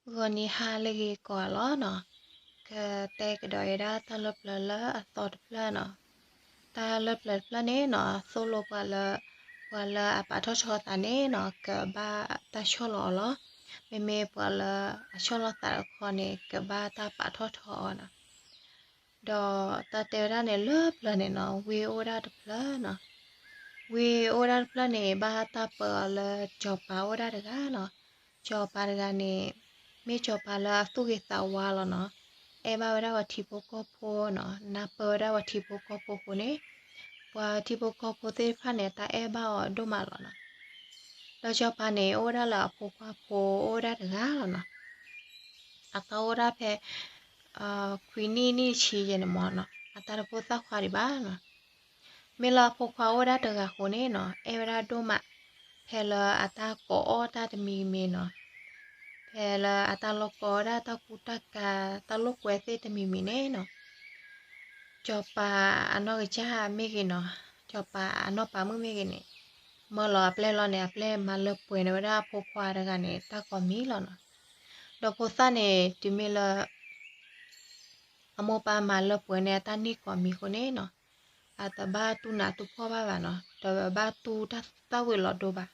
ဂီၤနံၤဟါလၢအဂ့ၤကိးဂၤလီၤနီၤ, ကတဲကဒီးဝဲဒၣ်တၢ်လၢပျၢၤလၢအသီတဖျၢၣ်နီၤ. တၢ်လၢပျၢၤတဖျၢၣ်န့ၣ်နီၤ သိၣ်လိပှၤလၢ ပှၤလၢအပာ်ထီၣ်ထီသးန့ၣ်နီၤ ကဘၣ်တၢ်ဆီၣ်လီၤအီၤလီၤ. မ့မ့ၢ်ပှၤလၢအဆီၣ်လီၤသးတခီန့ၣ် ကဘၣ်တၢ်ပာ်ထီၣ်ထီအီၤနီၤ. ဒီးတၢ်တဲဝဲဒၣ်န့ၣ် လၢပျၢၤန့ၣ်နီၤ ဝ့ၢ်အိၣ်ဝဲဒၣ်တဖျၢၣ်နီၤ. ဝ့ၢ်အိၣ်ဝဲဒၣ်တဖျၢၣ်န့ၣ် ဘၣ်တၢ်ပၢအီၤလၢစီၤပၤအိၣ်ဝဲဒၣ်တဂၤနီၤ. စီၤပၤတဂၤန့ၣ် မ့ၢ်စီၤပၤလၢအသူၣ်ဂ့ၤသးဝါလီၤနီၤ. အဲၣ်ဘၣ်ဝဲဒၣ်ပှၤထံဖိကီၢ်ဖိနီၤ, နၢ်ပၢၢ်ဝဲဒၣ်ပှၤထံဖိကီၢ်ဖိအဃိန့ၣ် ပှၤထံဖိကီၢ်ဖိသ့ၣ်တဖၣ်န့ၣ် တၢ်အဲၣ်ဘၣ်အီၤဒိၣ်မးလီၤနီၤ. ဒီးစီၤပၤန့ၣ် အိၣ်ဝဲဒၣ်လၢအဖိခွါဖိအိၣ်ဝဲဒၣ်တဂၤလီၤနီၤ. အသးအိၣ်ဝဲဒၣ်ဖဲ ခွံနံၣ်နံၣ်တဆံယဲၢ်န့ၣ်မ့ၢ်နီၤ, အတၢ်တဖိသၣ်ခွါဒံးဘၣ်နီၤ. မ့ၢ်လၢအဖိခွါအိၣ်ဝဲဒၣ်တဂၤအဃိန့ၣ်နီၤ အဲၣ်ဝဲဒၣ်ဒိၣ်မး, ဖဲလၢအတၢ်ကိးအီၣ်တၢ်တမံၤမံၤနီၤ, ဖဲလၢအတၢ်လီၢ်ကီဝဲဒၣ်တၢ်ကူတၢ်ကၤ တၢ်လိာ်ကွဲသ့ၣ်တမံၤမံၤန့ၣ်နီၤ စီၤပၤအနီၢ်ကစၢ်မ့ၢ်ဂ့ၤနီၤ, စီၤပၤအနီၢ်ပၤမုၣ်မ့ၢ်ဂ့ၤန့ၣ် မၢလီၤအပျဲၢ်လီၤန့ၣ် အပျဲၢ်မၤလၢပှဲၤန့ၢ်ဝဲဒၣ်အဖိခွါတဂၤန့ၣ် တၢ်ကိးမံၤလီၤနီၤ. ဒီးဖိသၣ်န့ၣ် တုၤမ့ၢ်လၢ အမိၢ်ပၢ်မၤလၢပှဲၤန့ၢ်အတၢ်နံၣ်ကိးမံၤအဃိန့ၣ်နီၤ, အတဘၣ်တူၢ်နးတူၢ်ဖှီၣ်ဘၣ်ဘၣ်နီၤ, တဘၣ်တူၢ်တၢ်သၣ်ဝံၤလီၤဒိဘၣ်.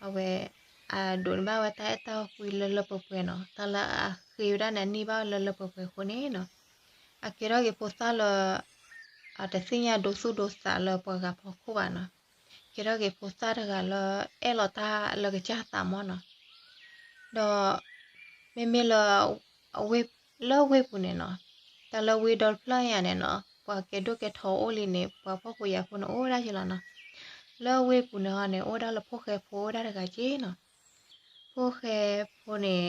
အဝဲ အဒိးန့ၢ်ဘၣ်ဝဲတၢ်အဲၣ်တၢ်ကွံလၢလၢပှဲၤပှဲၤနီၤ, တၢ်လၢအဃ့ဝဲဒၣ်န့ၣ် အန့ၢ်ဘၣ်လၢလၢပှဲၤပှဲၤအဃိန့ၣ်နီၤ, အကဲထီၣ်က့ၤဖိသၣ်လၢ အတသ့ၣ်ညါဒိသူၣ်ဒိသးလၢပှၤဂၤဖီခိၣ်ဘၣ်နီၤ, ကဲထီၣ်က့ၤဖိသၣ်တဂၤလၢအဲၣ်လီၤတၢ်လၢကစၢ်သးမ့ၢ်နီၤ. ဒီး မ့မ့ၢ်လၢ လၢဝ့ၢ်ပူၤန့ၣ်နီၤ, တၢ်လၢဝ့ၢ်ဒီတဖျၢၣ်ညါန့ၣ်နီၤ ပှၤကဲဒိၣ်ကဲထီအိၣ်လံန့ၣ် ပှၤဖှီၣ်ဖိယာ်ဖိန့ၣ်အိၣ်ဝဲဒၣ်က့ၤလီၤနီၤ. လၢဝ့ၢ်ပူၤန့ၣ်ဟီန့ၣ် အိၣ်ဝဲဒၣ်လၢဖိၣ်ဃဲဖိအိၣ်ဝဲဒၣ်တဂၤက့ၤနီၤ. ဖိၣ်ဃဲဖိန့ၣ်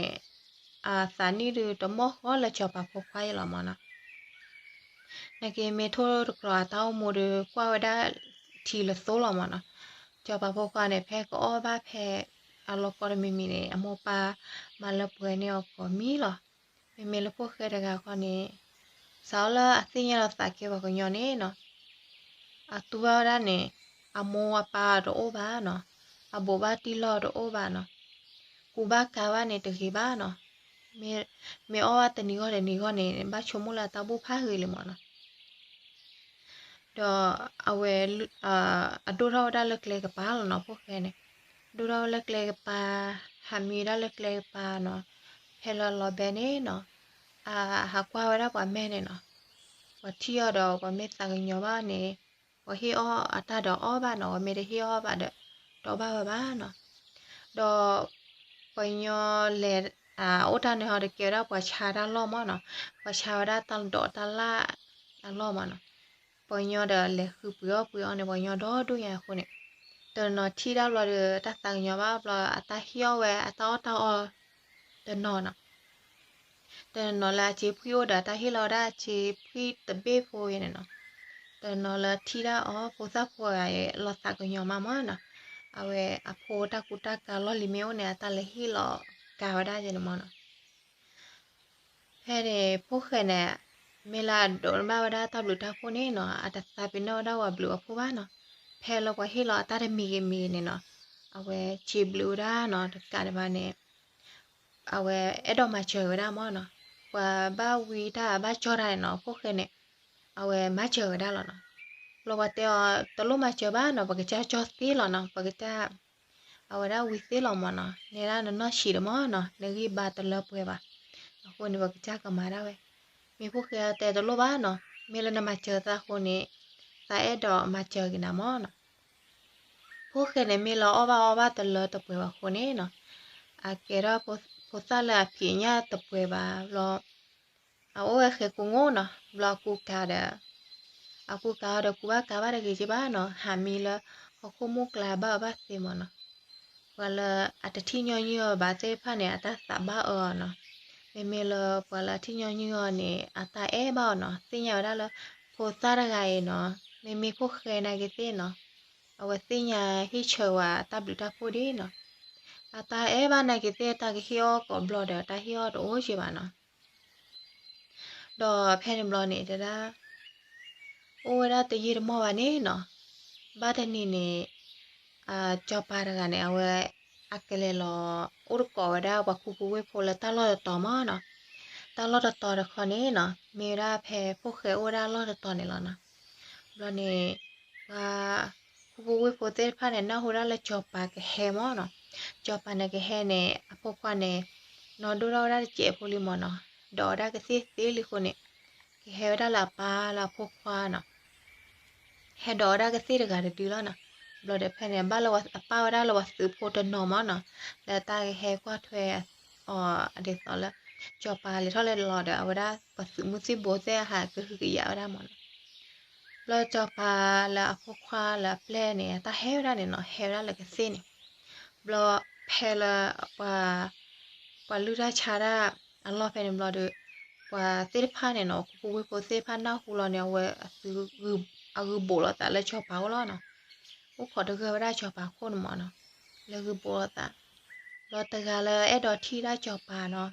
အသးနံၣ်ဒုးတမီၢ်ဃီလၢစီၤပၤဖိခွါအံၤလီၤမ့ၢ်နီၤ. နာ်က့မ့ၢ်ထိၣ်တကြၢးအတၢ်အိၣ်မူဒီး ကွၢ်ဝဲဒၣ်ထံလၢသိလီၤမ့ၢ်နီၤ. စီၤပၤဖိခွါန့ၣ် ဖဲကအီၣ်ဘၣ်ဖဲအလီၢ်ကီတမံၤမံၤန့ၣ် အမိၢ်ပၢ်မၤလၢပှဲၤန့ၢ်အီၤကိးမံၤလီၤ. မ့မ့ၢ်လၢဖိၣ်ဃဲတဂၤခီန့ၣ် စးထီၣ်လၢအသ့ၣ်ညါလီၤသးကဲပှၤကညီန့ၣ်နီၤ အတူၢ်ဘၣ်ဝဲဒၣ်န့ၣ် အမိၢ်အပၢ်တအိၣ်ဘၣ်နီၤ, အဘိးဘၣ်တံၢ်လီၢ်တအိၣ်ဘၣ်နီၤ, ကူဘၣ်ကၤဘၣ်န့ၣ်တဂ့ၤဘၣ်နီၤ, မ့ၢ်အီၣ်ဘၣ်တနံၤဂီၢ်တနံၤဂီၢ်န့ၣ် ဘၣ်ဆိကမိၣ်လၢအတၢ်ဘူၣ်ဖးဂ့ၤလံမ့ၢ်နီၤ. ဒီးအဝဲ အဒိၣ်ထီၣ်ဝဲဒၣ်လၢကျဲကပၤလီၤနီၤ, ဖိၣ်ဃဲန့ၣ် ဒိၣ်ထီၣ်ဝဲလၢကျဲကပၤ, ဟးမံဝဲဒၣ်လၢကျဲကပၤနီၤ, ဖဲလၢလီၤဘဲန့ၣ်နီၤ, အဟးကွၢ်ဝဲဒၣ်ပှၤမဲာ်န့ၣ်နီၤ, ပှၤထံၣ်အီၤဒီးပှၤမ့ၢ်သးကညီၤဘၣ်န့ၣ် ပှၤဟ့ၣ်အီၣ်အတၢ်ဒီးအီၣ်ဘၣ်နီၤ, ပှၤမ့ၢ်တဟ့ၣ်အီၣ်ဘၣ်ဒီး တီဘၣ်ဝဲဘၣ်နီၤ. ဒီး ပှၤကညီလဲၤ အိၣ်တၢ်န့ၣ်ဟီဒီးကဲဝဲဒၣ်ပှၤဆါတၢ်လီၢ်မ့ၢ်နီၤ, ပှၤဆါဝဲဒၣ်တၢ်ဒိးတၢ်လၣ်အလီၢ်မ့ၢ်နီၤ. ပှၤကညီဒီးလဲၤဃုပှ့ၤအီၣ်ပှ့ၤအီန့ၣ် ပှၤကညီဒီဒိၣ်ညါအဃိန့ၣ်, တနီၤထံၣ်တၢ်ဘျီဒီး တၢ်သးကညီၤဘၣ်ဘျီ အတၢ်ဟ့ၣ်အီၣ်ဝဲအတၢ်အီၣ်တၢ်အီတနီၤနီၤ. တနီၤနီၤလၢအစ့ဖှံအိၣ်ဒီး တၢ်ဟ့ၣ်လီၤဝဲဒၣ်အစ့ဖှံတဘ့ၣ်ဖိန့ၣ်နီၤ. တနီၤလၢထံၣ်ဒၣ်အီၤ ဖိသၣ်ဖိဂၤအံၤ လီၤသးကညီၤမးမ့ၢ်နီၤ, အဝဲအဖိတၢ်ကူတၢ်ကၤလီၢ်လံၤမ့ၢ်အိၣ်န့ၣ် အတၢ်လဲၤဟ့ၣ်လီၤကၤဝဲဒၣ်က့ၤန့ၣ်မ့ၢ်နီၤ. ဖဲန့ၣ် ဖိၣ်ဃဲန့ၣ် မ့ၢ်လၢအဒိးန့ၢ်ဘၣ်ဝဲဒၣ်တၢ်ဘျုးတၢ်ဖှိၣ်န့ၣ်နီၤ အတသးပ့ၤနီၣ်ဝဲဒၣ်ပှၤဘျုးပှၤဖှိၣ်ဘၣ်နီၤ. ဖဲလၢပှၤဟ့ၣ်လီၤအတၢ်တမံၤဂ့ၤမံၤဂ့ၤန့ၣ်နီၤ, အဝဲစံးဘျုးဝဲဒၣ်နီၤ, တကးဒံးဘၣ်န့ၣ် အဝဲအဲၣ်ဒိးမၤစၢၤဝဲဒၣ်မ့ၢ်နီၤ. ပှၤဘၣ်ဝံတၢ်ဘၣ်ကၠီတၢ်န့ၣ်နီၤ ဖိၣ်ဃဲန့ၣ် အဝဲမၤစၢၤဝဲဒၣ်လီၤနီၤ. ဘျီပှၤတဲအီၤ တလိၣ်မၤစၢၤဘၣ်နီၤ, ပကစၢ်ကၠီသ့လီၤနီၤ, ပကစၢ် အဝဲဒၣ်ဝံသ့လီၤမ့ၢ်နီၤ, နဲဒၣ်နနီၢ်ဆံးဒီးမ့ၢ်နီၤ, နဂံၢ်ဘါတလၢပှဲၤဘၣ်. အဃိန့ၣ် ပကစၢ်ကမၤဒၣ်ဝဲ. မ့ၢ်ဖိၣ်ဃဲတဲတလိၣ်ဘၣ်နီၤ, မ့ၢ်လၢနမၤစၢၤသးအဃိန့ၣ် သးအဲၣ်ဒိးမၤစၢၤက့ၤနၤမ့ၢ်နီၤ. ဖိၣ်ဃဲန့ၣ် မ့ၢ်လၢအီၣ်ဘၣ်အီဘၣ်တလၢတပှဲၤဘၣ်အဃိန့ၣ်နီၤ, အကဲထီၣ်ဖိသၣ်လၢအဖံးအညၣ်တပှဲၤဘၣ်ဘျီ အအိၣ်ဝဲဃဲၤကိာ်ငိာ်နီၤ, ဘျီအကူကၤဒီး အကူကၤအီၤဒီး ကူဘၣ်ကၤဘၣ်တဂ့ၤက့ဘၣ်နီၤ, ဟးမံလၢဟီၣ်ခိၣ်မုၢ်ကျါဘၣ်အၢဘၣ်သီမ့ၢ်နီၤ. ပှၤလၢအတထံၣ်ညီနုၢ်အီၤဘၣ်သ့ၣ်တဖၣ်န့ၣ် အတၢ်သးဘၣ်အၢအီၤနီၤ. မ့မ့ၢ်လၢပှၤလၢအထံၣ်ညီနုၢ်အီၤန့ၣ် အတၢ်အဲၣ်ဘၣ်အီၤနီၤ, သ့ၣ်ညါဝဲဒၣ်လၢ ဖိသၣ်တဂၤအံၤနီၤ, မ့မ့ၢ်ဖိၣ်ဃဲနာ်က့သ့ၣ်နီၤ, အဝဲသ့ၣ်ညါဟ့ၣ်ဆၢဝဲတၢ်ဘျုးတၢ်ဖှိၣ်ဒ်နီၤ. အတၢ်အဲၣ်ဘၣ်နာ်က့သ့ၣ် တၢ်ကဟ့ၣ်အီၣ်ကိးဘျီဒီး တၢ်ဟ့ၣ်အီၣ်တအိၣ်က့ဘၣ်နီၤ. ဒီးဖဲန့ၣ်ဘျီန့ၣ် တဲဒၣ် အိၣ်ဝဲဒၣ်တယံာ်တမီၢ်ဘၣ်န့ၣ်နီၤ, ဘၣ်တနံၤန့ၣ် စီၤပၤတဂၤန့ၣ် အဝဲ အကလဲၤလီၤအိၣ်တကိးဝဲဒၣ်ပှၤခူဖိဝ့ၢ်ဖိလၢတၢ်လီၢ်တတီၤမးနီၤ. တၢ်လီၢ်တတီၤတခီန့ၣ်နီၤ မ့ၢ်ဝဲဒၣ်ဖဲဖိၣ်ဃဲအိၣ်ဝဲဒၣ်လီၢ်တတီၤန့ၣ်လီၤနီၤ. ဘျီန့ၣ် ပှၤခူဖိဝ့ၢ်ဖိသ့ၣ်တဖၣ်န့ၣ် နၢ်ဟူဒၣ်လၢစီၤပၤကဟဲမးနီၤ. စီၤပၤန့ၣ်ကဟဲန့ၣ် အဖိခွါန့ၣ် နီၢ်ဒိၣ်ထီၣ်ဝဲဒၣ်တစဲးဖိလံမးနီၤ. ဒိးဝဲဒၣ်ကသ့ၣ်သ့လံအဃိန့ၣ် ကဟဲဝဲဒၣ်လၢအပၢ်လၢအဖိခွါနီၤ ဟဲဒိးဝဲဒၣ်ကသ့ၣ်တဂၤတဒုလီၤနီၤ. ဘျီဒီးဖဲန့ၣ် ဘၣ်လၢအပၢ်ဝဲဒၣ်လၢ ပှၤသုးဖိတနီၤမးနီၤ, လၢတၢ်ကဟဲကွၢ်ထွဲအီၤဒ်သိးလၢ စီၤပၤလဲၤထီၣ်လဲၤလီၤဒီး အဝဲဒၣ်ပှၤသုးမုၢ်သံၣ်ဘိသ့ၣ်ဟးကဟုကယာ်ဝဲဒၣ်မးနီၤ. ဘျီစီၤပၤလၢအဖိခွါလၢအပျဲၢ်န့ၣ် အတၢ်ဟဲဝဲဒၣ်န့ၣ်နီၤ, ဟဲဝဲဒၣ်လၢကသ့ၣ်န့ၣ်, ဘျီဖဲလၢ ပှၤလုၢ်တၢ်ဆါတၢ်အလီၢ်ဖဲန့ၣ်ဘျီဒီး ပှၤသ့ၣ်တဖၣ်န့ၣ်နီၤ, ခူဖိဝ့ၢ်ဖိသ့ၣ်တဖၣ်နၢ်ဟူလီၤန့ၣ် အဝဲ အဂုာ်ဘူးလိာ်သးလၢစီၤပၤအိၣ်လီၤနီၤ. အိၣ်ခိးတဂၢၢ်ဝဲဒၣ်စီၤပၤခိၣ်န့ၣ်မးနီၤ, လၢဂုာ်ဘူးလိာ်သး. ဘျီတဂၤလၢအဲၣ်ဒိးထံၣ်ဒၣ်စီၤပၤနီၤ,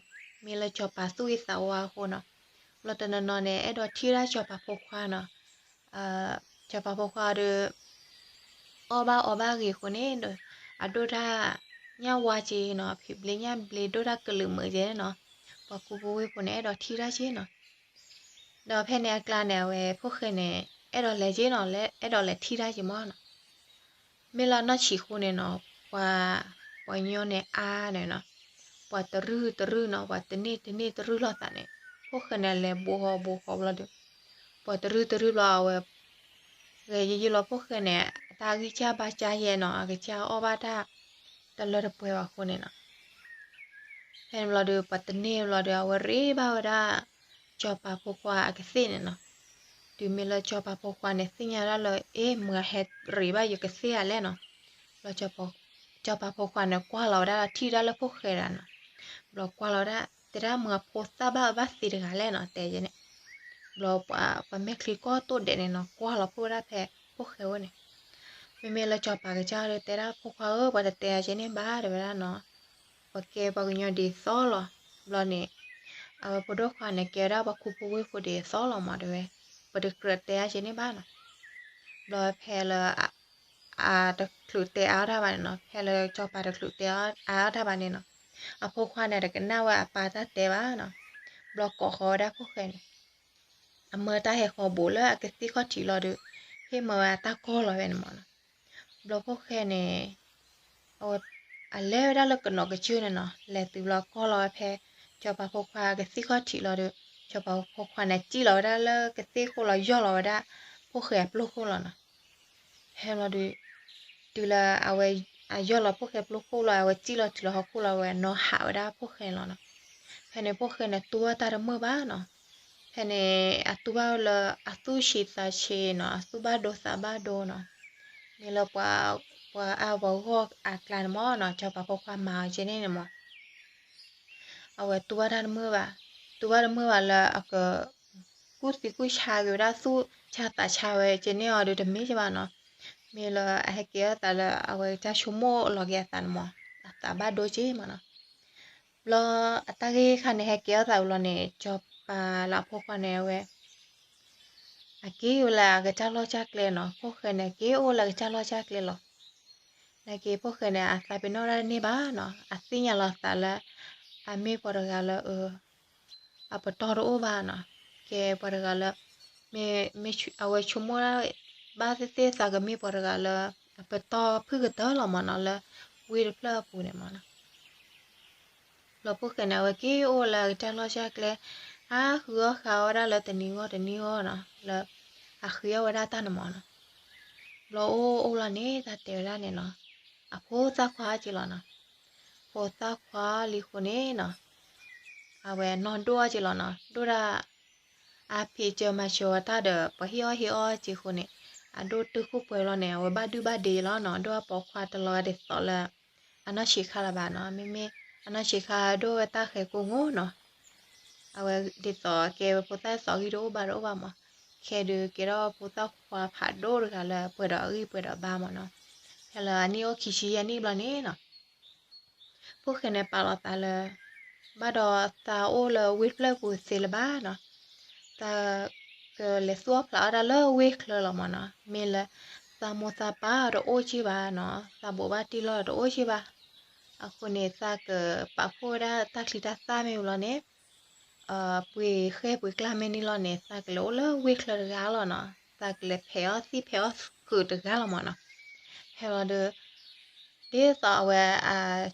မ့ၢ်လၢစီၤပၤသူၣ်ဂ့ၤသးဝါအဃိနီၤ. ဘျီတနီၤနီၤန့ၣ် အဲၣ်ဒိးထံၣ်ဝဲဒၣ်စီၤပၤဖိခွါနီၤ. စီၤပၤဖိခွါဒီး အီၣ်ဘၣ်အီဘၣ်ဂ့ၤအဃိန့ၣ်ဒီး အဒိၣ်တၢ်ညၣ်ဝါက့နီၤ, ဖံးဘျ့ညၣ်ဘျ့ဒိၣ်တၢ်ကလုာ်မုာ်က့နီၤ. ပှၤခူဖိဝ့ၢ်ဖိန့ၣ် အဲၣ်ဒိးထံၣ်တၢ်က့နီၤ. ဒီးဖဲန့ၣ်အကျါန့ၣ် အဝဲဖိၣ်ဃဲန့ၣ် အဲၣ်ဒိးလဲၤက့နီၤ, အဲၣ်ဒိးလဲၤထံၣ်တၢ်က့မးနီၤ. မ့ၢ်လၢအနီၢ်ဆံးအဃိန့ၣ်နီၤ, ပှၤ ပှၤကညီန့ၣ်အါန့ၣ်နီၤ, ပှၤတရုၢ်တရုၢ်နီၤ, ပှၤတန့ၢ်တန့ၢ်တရုၢ်လိာ်သးန့ၣ်, ဖိၣ်ဃဲန့ၣ်လဲၤဘူးဃီဘူးဃီဘျီဒီး ပှၤတရုၢ်တရုၢ်ဘျီအဝဲ ဂဲၤယံာ်ယံာ်လီၤဖိၣ်ဃဲန့ၣ် အတၢ်ဂံၢ်စၢ်ဘါစၢ်ယဲနီၤ, အကစၢ်အီၣ်ဘၣ်တၢ်တလၢတပှဲၤဘၣ်အဃိန့ၣ်နီၤ. ဖဲန့ၣ်ဘျီဒီး ပှၤတန့ၢ်ဘျီဒီး အဝဲရ့ဘၣ်ဝဲဒၣ် စီၤပၤဖိခွါအကသ့ၣ်န့ၣ်နီၤ. တုၤမ့ၢ်လၢစီၤပၤဖိခွါန့ၣ် သ့ၣ်ညါဒၣ်လၢ အ့ မုၢ်ဂၤဟဲရ့ဘၣ်ယကသ့ၣ်ဧါလဲၣ်နီၤ. ဘျီ စီၤပၤဖိခွါန့ၣ် ကွၢ်လီၤဝဲဒၣ်ထံၣ်ဒၣ်လၢဖိၣ်ဃဲဒၣ်နီၤ. ဘျီကွၢ်လီၤဝဲဒၣ် တဲဒၣ်မုၢ်ဂၤဖိသၣ်ဘၣ်အၢဘၣ်သီတဂၤလဲၣ်နီၤ တဲယဲန့ၣ်. ဘျီပှၤ ပှၤမဲာ်ချံကီၢ်တိၢ်ဒဲးန့ၣ်နီၤ ကွၢ်လီၤဖှိၣ်ဝဲဒၣ်ဖဲဖိၣ်ဃဲဝဲန့ၣ်. မ့မ့ၢ်လၢစီၤပၤကစၢ်ဒီးတဲဒၣ်ဖိခွါဧၢ ပှၤတတဲအါက့န့ၣ်ဘၣ် တဲဝဲဒၣ်နီၤ. ပှၤကဲပှၤကညီဒ်သိးလီၤ. ဘျီန့ၣ် အဝဲဖိဒိၣ်ခွါန့ၣ် ကဲဝဲဒၣ်ပှၤခူဖိဝ့ၢ်ဖိဒ်သိးလီၤမး တဲဝဲ. ပတကြၢးတဲအါက့န့ၣ်ဘၣ်နီၤ. ဘျီဖဲလၢ အတချုးတဲအါထီၣ်ဘၣ်န့ၣ်နီၤ, ဖဲလၢစီၤပၤတချုးတဲအါထီၣ်ဘၣ်န့ၣ်နီၤ, အဖိခွါန့ၣ် တကနၣ်ဝဲအပၢ်တၢ်တဲဘၣ်နီၤ. ဘျီကိးဃီၤဝဲဒၣ်ဖိၣ်ဃဲန့ၣ် အမၢတၢ်ဟဲဃီၤဘူးလၢအကသ့ၣ်ခီၣ်ထံးလီၤဒီး ဟ့ၣ်မၢဝဲအတၢ်ကီၢ်လီၤဝဲန့ၣ်မးနီၤ. ဘျီဖိၣ်ဃဲန့ၣ် အဝဲ အလဲၤဝဲဒၣ်လၢကနီၤကစၢၢ်န့ၣ်နီၤ, လဲၤတုၤဘျီကီၢ်လီၤဝဲဖဲ စီၤပၤဖိခွါကသ့ၣ်ခီၣ်ထံးလီၤဒီး စီၤပၤဖိခွါန့ၣ် စံၣ်လီၤဝဲဒၣ်လၢကသ့ၣ်ခိၣ်လီၤ ယီၢ်လီၤဝဲဒၣ် ဖိၣ်ဃဲအပျိၢ်ခိၣ်လီၤနီၤ. ဖဲဘျီဒီး တုၤလၢအဝဲ အယီၢ်လီၤဖိၣ်ဃဲပျိၢ်ခိၣ်လီၤ အဝဲစံၣ်လီၤတုၤလီၤဟီၣ်ခိၣ်လီၤ အဝဲနီၤဟးဝဲဒၣ်ဖိၣ်ဃဲလီၤနီၤ. ဖဲန့ၣ်ဖိၣ်ဃဲန့ၣ် တူၢ်ဘၣ်တၢ်တမုာ်ဘၣ်နီၤ. ဖဲန့ၣ် အတူၢ်ဘၣ်လၢအသူၣ်ဆံးသးဆံးနီၤ, အသူၣ်ဘၣ်ဒိသးဘၣ်ဒိနီၤ. မ့ၢ်လၢပှၤ ပှၤအါပှၤဂီၢ်အကျါန့ၣ်မးနီၤ, စီၤပၤဖိခွါမၤအီၤကဲန့ၣ်န့ၣ်မး အဝဲတူၢ်ဘၣ်တၢ်တမုာ်ဘၣ်, တူၢ်ဘၣ်တမုာ်ဘၣ်လၢအက ကူၣ်သံကူၣ်ဆါက့ၤဝဲဒၣ်သူၣ်ဆါသးဆါဝဲကဲန့ၣ်အီၤဒီးတမ့ၢ်ကဘၣ်နီၤ. မ့ၢ်လၢအဟဲကဲထီၣ်သးလၢ အဝဲတၢ်ဆိကမိၣ်လီၤက့ၤအသးန့ၣ်မး, အသးဘၣ်ဒိက့မးနီၤ. ဘျီအတၢ်ဂ့ၢ်ခါန့ၣ် ဟဲကဲထီၣ်သးဝံၤလီၤန့ၣ် စီၤပၤလၢအဖိခွါန့ၣ် အဝဲ အက့ၤအိၣ်လၢအကစၢ်လီၢ်ကစၢ်ကျဲနီၤ, ဖိၣ်ဃဲန့ၣ် က့ၤအိၣ်လၢအကစၢ်လီၢ်ကစၢ်ကျဲလီၤ. နာ်က့ ဖိၣ်ဃဲန့ၣ် အသးပ့ၤနီၣ်ဒၣ်တန့ၢ်ဘၣ်နီၤ, အသ့ၣ်ညါလီၤသးလၢ အမ့ၢ်ပှၤတဂၤလၢ အပတီၢ်တအိၣ်ဘၣ်နီၤ, ကဲပှၤတဂၤလၢ မ့ၢ် မ့ၢ်အဝဲဆိကမိၣ်ဒၣ် ဘၣ်သ့ၣ်သ့ၣ်သးကမ့ၢ်ပှၤတဂၤလၢ အပတီၢ်ဖုၣ်ကတၢၢ်လီၤမးနီၤ လၢဝ့ၢ်တဖျၢၣ်အပူၤန့ၣ်မးနီၤ. ဘျီဖိၣ်ဃဲန့ၣ် အဝဲက့ၤအိၣ်လၢအကစၢ်လီၢ်ကစၢ်ကျဲ, အါဃုအီၣ်ဃုအီဝဲဒၣ်လၢတနံၤဂီၢ်တနံၤဂီၢ်နီၤ, လၢ အဃုအီၣ်ဝဲဒၣ်တၢ်န့ၣ်မးနီၤ. ဘျီအိၣ်အိၣ်လီၤန့ၣ် တၢ်တဲဝဲဒၣ်န့ၣ်နီၤ, အဖိသၣ်ခွါက့ၤလီၤနီၤ. ဖိသၣ်ခွါလံအဃိန့ၣ်နီၤ, အဝဲနီၢ်ဒိၣ်အီၣ်က့ၤလီၤနီၤ, ဒိၣ်ဒၣ် အဖံးစၢၤမၤစၢၤဝဲတၢ်ဒီး ပှၤဟ့ၣ်အီၣ်ဟ့ၣ်အီက့ၤအဃိန့ၣ်, အဒိၣ်တုာ်ခိၣ်ပှဲၤလီၤန့ၣ် အဝဲဘၣ်ဒုၣ်ဘၣ်ဒ့လီၤနီၤ, ဒိၣ်အပိာ်ခွါတလီၤဂၤဒ်သိးလၢ အနီၢ်ဆံးခါလၢၤဘၣ်နီၤ, မ့မ့ၢ်အနီၢ်ဆံးခါဒိၣ်ဝဲတၢ်ဃဲၤကိာ်ငိၢ်နီၤ. အဝဲဒ်သိးကဲဝဲဖိသၣ်သီဂံၢ်တအိၣ်ဘၣ်တအိၣ်ဘၣ်မး, ခဲဒုးကဲထီၣ်ဖိသၣ်ခွါဖးဒိၣ်တဂၤလၢပှဲၤဒီးအဂံၢ်ပှဲၤဒီးဘါမးနီၤ. ဖဲလၢအနံၣ်အိၣ်ခံဆံယဲၢ်နံၣ်ဘျီန့ၣ်နီၤ, ဖိၣ်ဃဲန့ၣ်ပာ်လီၤသးလၢ ဘၣ်ဒီးသးအိၣ်လၢဝ့ၢ်တဖျၢၣ်ပူၤသ့လၢၤဘၣ်နီၤ, သးကလဲၤသူၣ်အီၣ်ဖျးအီၣ်တၢ်လၢဝ့ၢ်ချၢလီၤမးနီၤ, မ့ၢ်လၢ သးမိၢ်သးပၢ်တအိၣ်က့ၢ်ဘၣ်နီၤ, သးဘိးဘၣ်တံၢ်လီၢ်တအိၣ်က့ၢ်ဘၣ်. အဃိန့ၣ် သးကပာ်ဖှိၣ်ဝဲဒၣ်တၢ်ချံတၢ်သၣ်မ့ၢ်ဝံၤလီၤန့ၣ်, ပှ့ၤဃဲၢ်ပှ့ၤကျါမ့ၢ်န့ၣ်လီၤန့ၣ် သးကလဲၤအိၣ်လၢဝ့ၢ်ချၢတဂၤလီၤနီၤ. သးကလဲၤဖဲးအီၣ်သံၣ်ဖဲးအီၣ်ဃုာ်တဂၤလီၤမၢ်နီၤ. ဖဲလီၤဒီး ဒ်သိးအဝဲ အ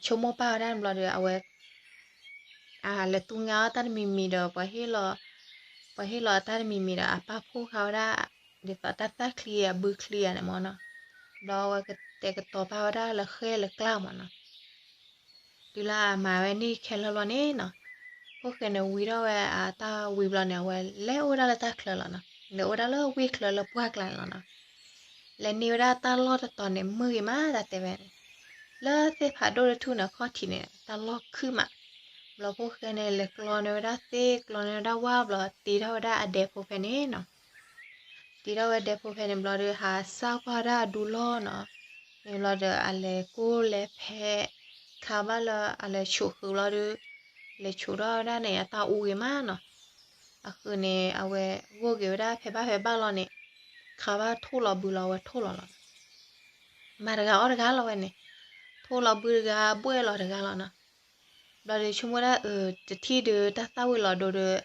ဆိကမိၣ်ပာ်ဝဲဒၣ်န့ၣ်ဘျီဒီး အဝဲ လဲၤသူငါအီၣ်တၢ်တမံၤမံၤဒီး ပှၤဟ့ၣ်လီၤအတၢ်တမံၤမံၤဒီး အပာ်ဖှိၣ်ဃာ်ဝဲဒၣ် ဒ်သိးတၢ်သၣ်ချံအဘုချံဧါန့ၣ်မၢ်နီၤ. ဘျီအဝဲကတဲာ်ကတီၤပာ်ဝဲဒၣ်လၢဃဲၢ်လၢကျါမၢ်နီၤ. တုၤလၢအမၤဝဲန့ၣ်ခဲလၢာ်ဘျီန့ၣ်နီၤ, ဖိၣ်ဃဲန့ၣ်ဝံထီၣ်ဝဲအတၢ်ဝံဘျီန့ၣ် အဝဲလဲၤအိၣ်ဝဲဒၣ်လၢတၢ်ချၢလီၤနီၤ. လဲၤအိၣ်ဝဲဒၣ်လၢဝ့ၢ်ချၢလၢပှၢ်ကျါန့ၣ်လီၤနီၤ. လဲၤန့ၢ်ဝဲဒၣ်တၢ်လီၢ်တတီၤန့ၣ် မုာ်ဂ့ၤမး တၢ်တဲဝဲန့ၣ်, လၢသ့ၣ်ဖးဒိၣ်တထူၣ်န့ၣ် အခီၣ်ထံးန့ၣ် တၢ်လီၢ်ခုၣ်မး. ဘျီဖိၣ်ဃဲန့ၣ် လဲၤကျီန့ၢ်ဝဲဒၣ်သ့ၣ် ကျီန့ၢ်ဝဲဒၣ်ဝၣ်ဘျီ တ့ထီၣ်ဝဲဒၣ်အဒဲဖိဖဲန့ၣ်နီၤ. တ့ထီၣ်ဝဲဒဲဖိဖဲန့ၣ်ဘျီဒီး ဟးစၢ်ကွၢ်ဝဲဒၣ်အဒူလီၢ်နီၤ. မ့ၢ်ဘျီဒီး အလဲၤကိၢ်လဲၤဖဲး ခါဘၣ်လၢအလဲၤဆိးဃုာ်ဘျီဒီး လဲၤဆိးထီၣ်ဝဲဒၣ်န့ၣ် အတၢ်အူဂ့ၤမးနီၤ. အဃုာ်န့ၣ် အဝဲဂိၢ်က့ၤဝဲဒၣ်ဖဲဘၣ်ဖဲဘၣ်လီၤန့ၣ် ခါဘၣ်ထိၣ်လီၤဘုလီၤ အဝဲထိၣ်လီၤလီၤနီၤ. မၤတဂၤအီၣ်တဂၤလီၤဝဲန့ၣ်, ထိၣ်လီၤဘုတဂၤ ဘှဲၣ်လီၤတဂၤလီၤနီၤ. ဘျီဒီးဆိကမိၣ်ဒၣ်အၢ တထံၣ်ဒီးတၢ်သၣ်ဝံၤလီၤဒိဒီး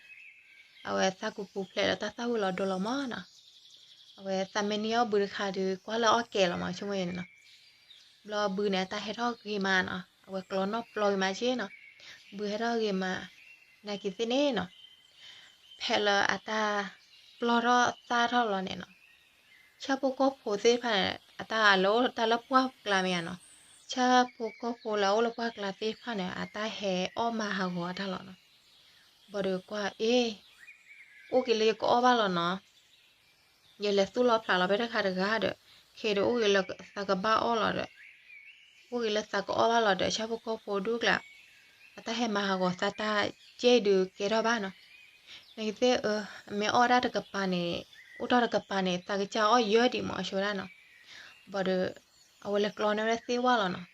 အဝဲသးကပူၤဖျဲးဒီးတၢ်သၣ်ဝံၤလီၤဒိလီၤမၢ်နီၤ. အဝဲသးမ့ၢ်န့ၢ်အီၣ်ဘုတခါဒီး ကွၢ်လၢအီၣ်ကဲလီၤမၢ် ဆိကမိၣ်န့ၣ်နီၤ. ဘျီဘုန့ၣ် အတၢ်ဟဲထီၣ်ဂ့ၤမးနီၤ, အဝဲကျီနီၣ်ပျီဂ့ၤမးက့နီၤ. ဘုဟဲထီၣ်ဂ့ၤမး နာ်က့ၤသ့ၣ်န့ၣ်နီၤ. ဖဲလၢအတၢ်ပျီၢ်ထီၣ်သၣ်ထီၣ်လီၤန့ၣ်နီၤ, ဆၣ်ဖိကီၢ်ဖိသ့ၣ်တဖၣ်န့ၣ် အတၢ်လဲၤအိၣ်တၢ်လၢပှၢ်ကျါမ့ၢ်ဧါနီၤ. ဆၣ်ဖိကီၢ်ဖိလၢအအိၣ်လၢပှၢ်ကျါသ့ၣ်တဖၣ်န့ၣ် အတၢ်ဟဲအီၣ်မၤဟးဂီၤအတၢ်လီၤနီၤ. ဘၣ်ဒီးကွၢ်အ့ၣ် အိၣ်က့ၤလၢယကအီၣ်ဘၣ်လီၤနီၤ. ယလဲၤသူၣ်လီၤဖျးလီၤဖဲတခါတဂၤဒီး ခဲဒီးအိၣ်က့ၤလၢသးကဘၣ်အီၣ်လီၤဒီး အိၣ်က့ၤလၢသးကအီၣ်ဘၣ်လီၤဒီး ဆၣ်ဖိကီၢ်ဖိဒူၣ်ကျါ အတၢ်ဟဲမၤဟးဂီၤသးတၢ်ကဲဒုးကဲထီၣ်ဘၣ်နီၤ. နကသ့ၣ်အၢ မ့ၢ်အီၣ်ဒၣ်တကပၤန့ၣ် အိၣ်ထီၣ်တကပၤန့ၣ် သးကစၢ်အီၣ်ယၢဒံးမၢ် အဆိဝဲဒၣ်နီၤ. ဘၣ်ဒီး အဝဲလဲၤကျီ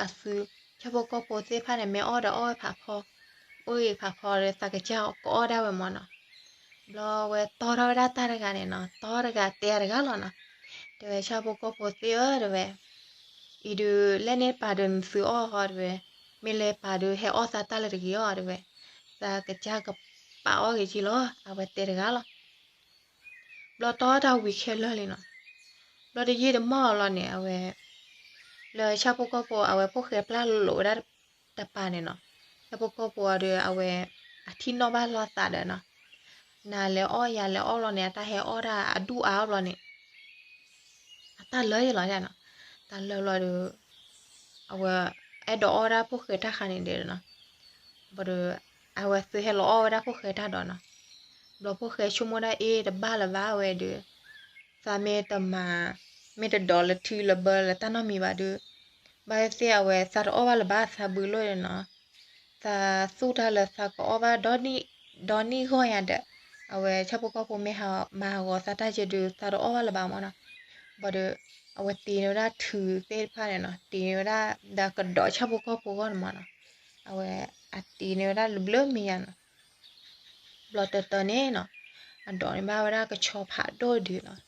န့ၢ်ဝဲဒၣ်သ့ၣ်ဝၣ်လီၤနီၤ. အဝဲသးကနီၤဖးလီၤဖးဖီမၢ်နီၤ. ဒ်သိးလၢအၢအသု ဆၣ်ဖိကီၢ်ဖိသ့ၣ်တဖၣ်န့ၣ် မ့ၢ်အီၣ်ဒီးအီၣ်ဝဲဖးဖီ, အိၣ်ဂ့ၤဖးဖီဒီး သးကစၢ်ကအီၣ်ဒၣ်ဝဲမၢ်နီၤ. ဘျီဝဲတီထီၣ်ဝဲဒၣ်တၢ်တဂၤန့ၣ်နီၤ, တီတဂၤတဲတဂၤလီၤနီၤ. တဲဝဲ ဆၣ်ဖိကီၢ်ဖိသ့ၣ်ဧၢ တဲဝဲ, အံၤဒုး လဲၣ်န့ၢ်တပၤဒီးနသုအီၣ်ဃီတဲဝဲ, မ့ၢ်လဲၤပာ်ဒီးဟဲအီၣ်သးတၢ်လၢတဂ့ၤအီၤတဲဝဲ, သးကစၢ်ကပာ်အီၣ်ဂ့ၤက့လီၤ အဝဲတဲတဂၤလီၤ. ဘျီတီတၢ်ဝံၤခဲလၢာ်လံနီၤ. ဘျီတယံာ်တမီၢ်လီၤန့ၣ် အဝဲ လၢဆၣ်ဖိကီၢ်ဖိ အဝဲဖိၣ်ဃဲပျၢ်လိာ်ဝဲဒၣ်တပၤန့ၣ်နီၤ. ဆၣ်ဖိကီၢ်ဖိအီၤဒီး အဝဲ အထံၣ်နီၣ်ဘၣ်လိာ်သးဒီးနီၤ, နၤလဲၤအီၣ်ယၤလဲၤအီၣ်လီၤန့ၣ် အတၢ်ဟဲအီၣ်ဒၣ်အဒူၣ်အါအီၣ်ဘျီန့ၣ် အတၢ်လၢယလီၤနီၤ. တၢ်လၢဘျီဒီး အဝဲအဲၣ်ဒိးအီၣ်ဝဲဒၣ်ဖိၣ်ဃဲတၢ်ခါန့ၣ်ဒီးနီၤ. ဘၣ်ဒီး အဝဲသုဟဲလီၤအီၣ်ဝဲဒၣ်ဖိၣ်ဃဲတၢ်ဒီးနီၤ. ဘျီဖိၣ်ဃဲဆိကမိၣ်ဒၣ်အ့ၣ်တဘၣ်လၢၤဘၣ်ဝဲဒီး သးမ့ၢ်တမၤ မ့ၢ်တဒိးလၢထံလၢဘၢလၢတၢ်နီတမံၤဘၣ်ဒီး ဘၣ်သ့ၣ်သ့ၣ်အဝဲသးတအီၣ်ဘၣ်လၢၤဘၣ်သးဘုလိၣ်ဒီးနီၤ. သးသူၣ်တၢ်လၢသးကအီၣ်ဘၣ် ဒီနံၣ်ဂီၢ်ညါဒီး အဝဲဆၣ်ဖိကီၢ်ဖိမ့ၢ်ဟးမၤဟးဂီၤသးတၢ်ကဲဒုး သးတအီၣ်ဘၣ်လၢၤဘၣ်မၢ်နီၤ. ဘၣ်ဒီး အဝဲတ့န့ၢ်ဝဲဒၣ်ထုသ့ၣ်တဖၣ်န့ၣ်နီၤ, တ့န့ၢ်ဝဲဒၣ်ဒီးကဒီးဆၣ်ဖိကီၢ်ဖိဂီၢ်န့ၣ်မၢ်နီၤ. အဝဲအတ့န့ၢ်ဝဲဒၣ်လၢဘျၢမံၤညါနီၤ. ဘျီတၢတၢန့ၣ်နီၤ အဒိးန့ၢ်ဘၣ်ဝဲဒၣ်ကဆီဖးဒိၣ်ဒုးနီၤ. က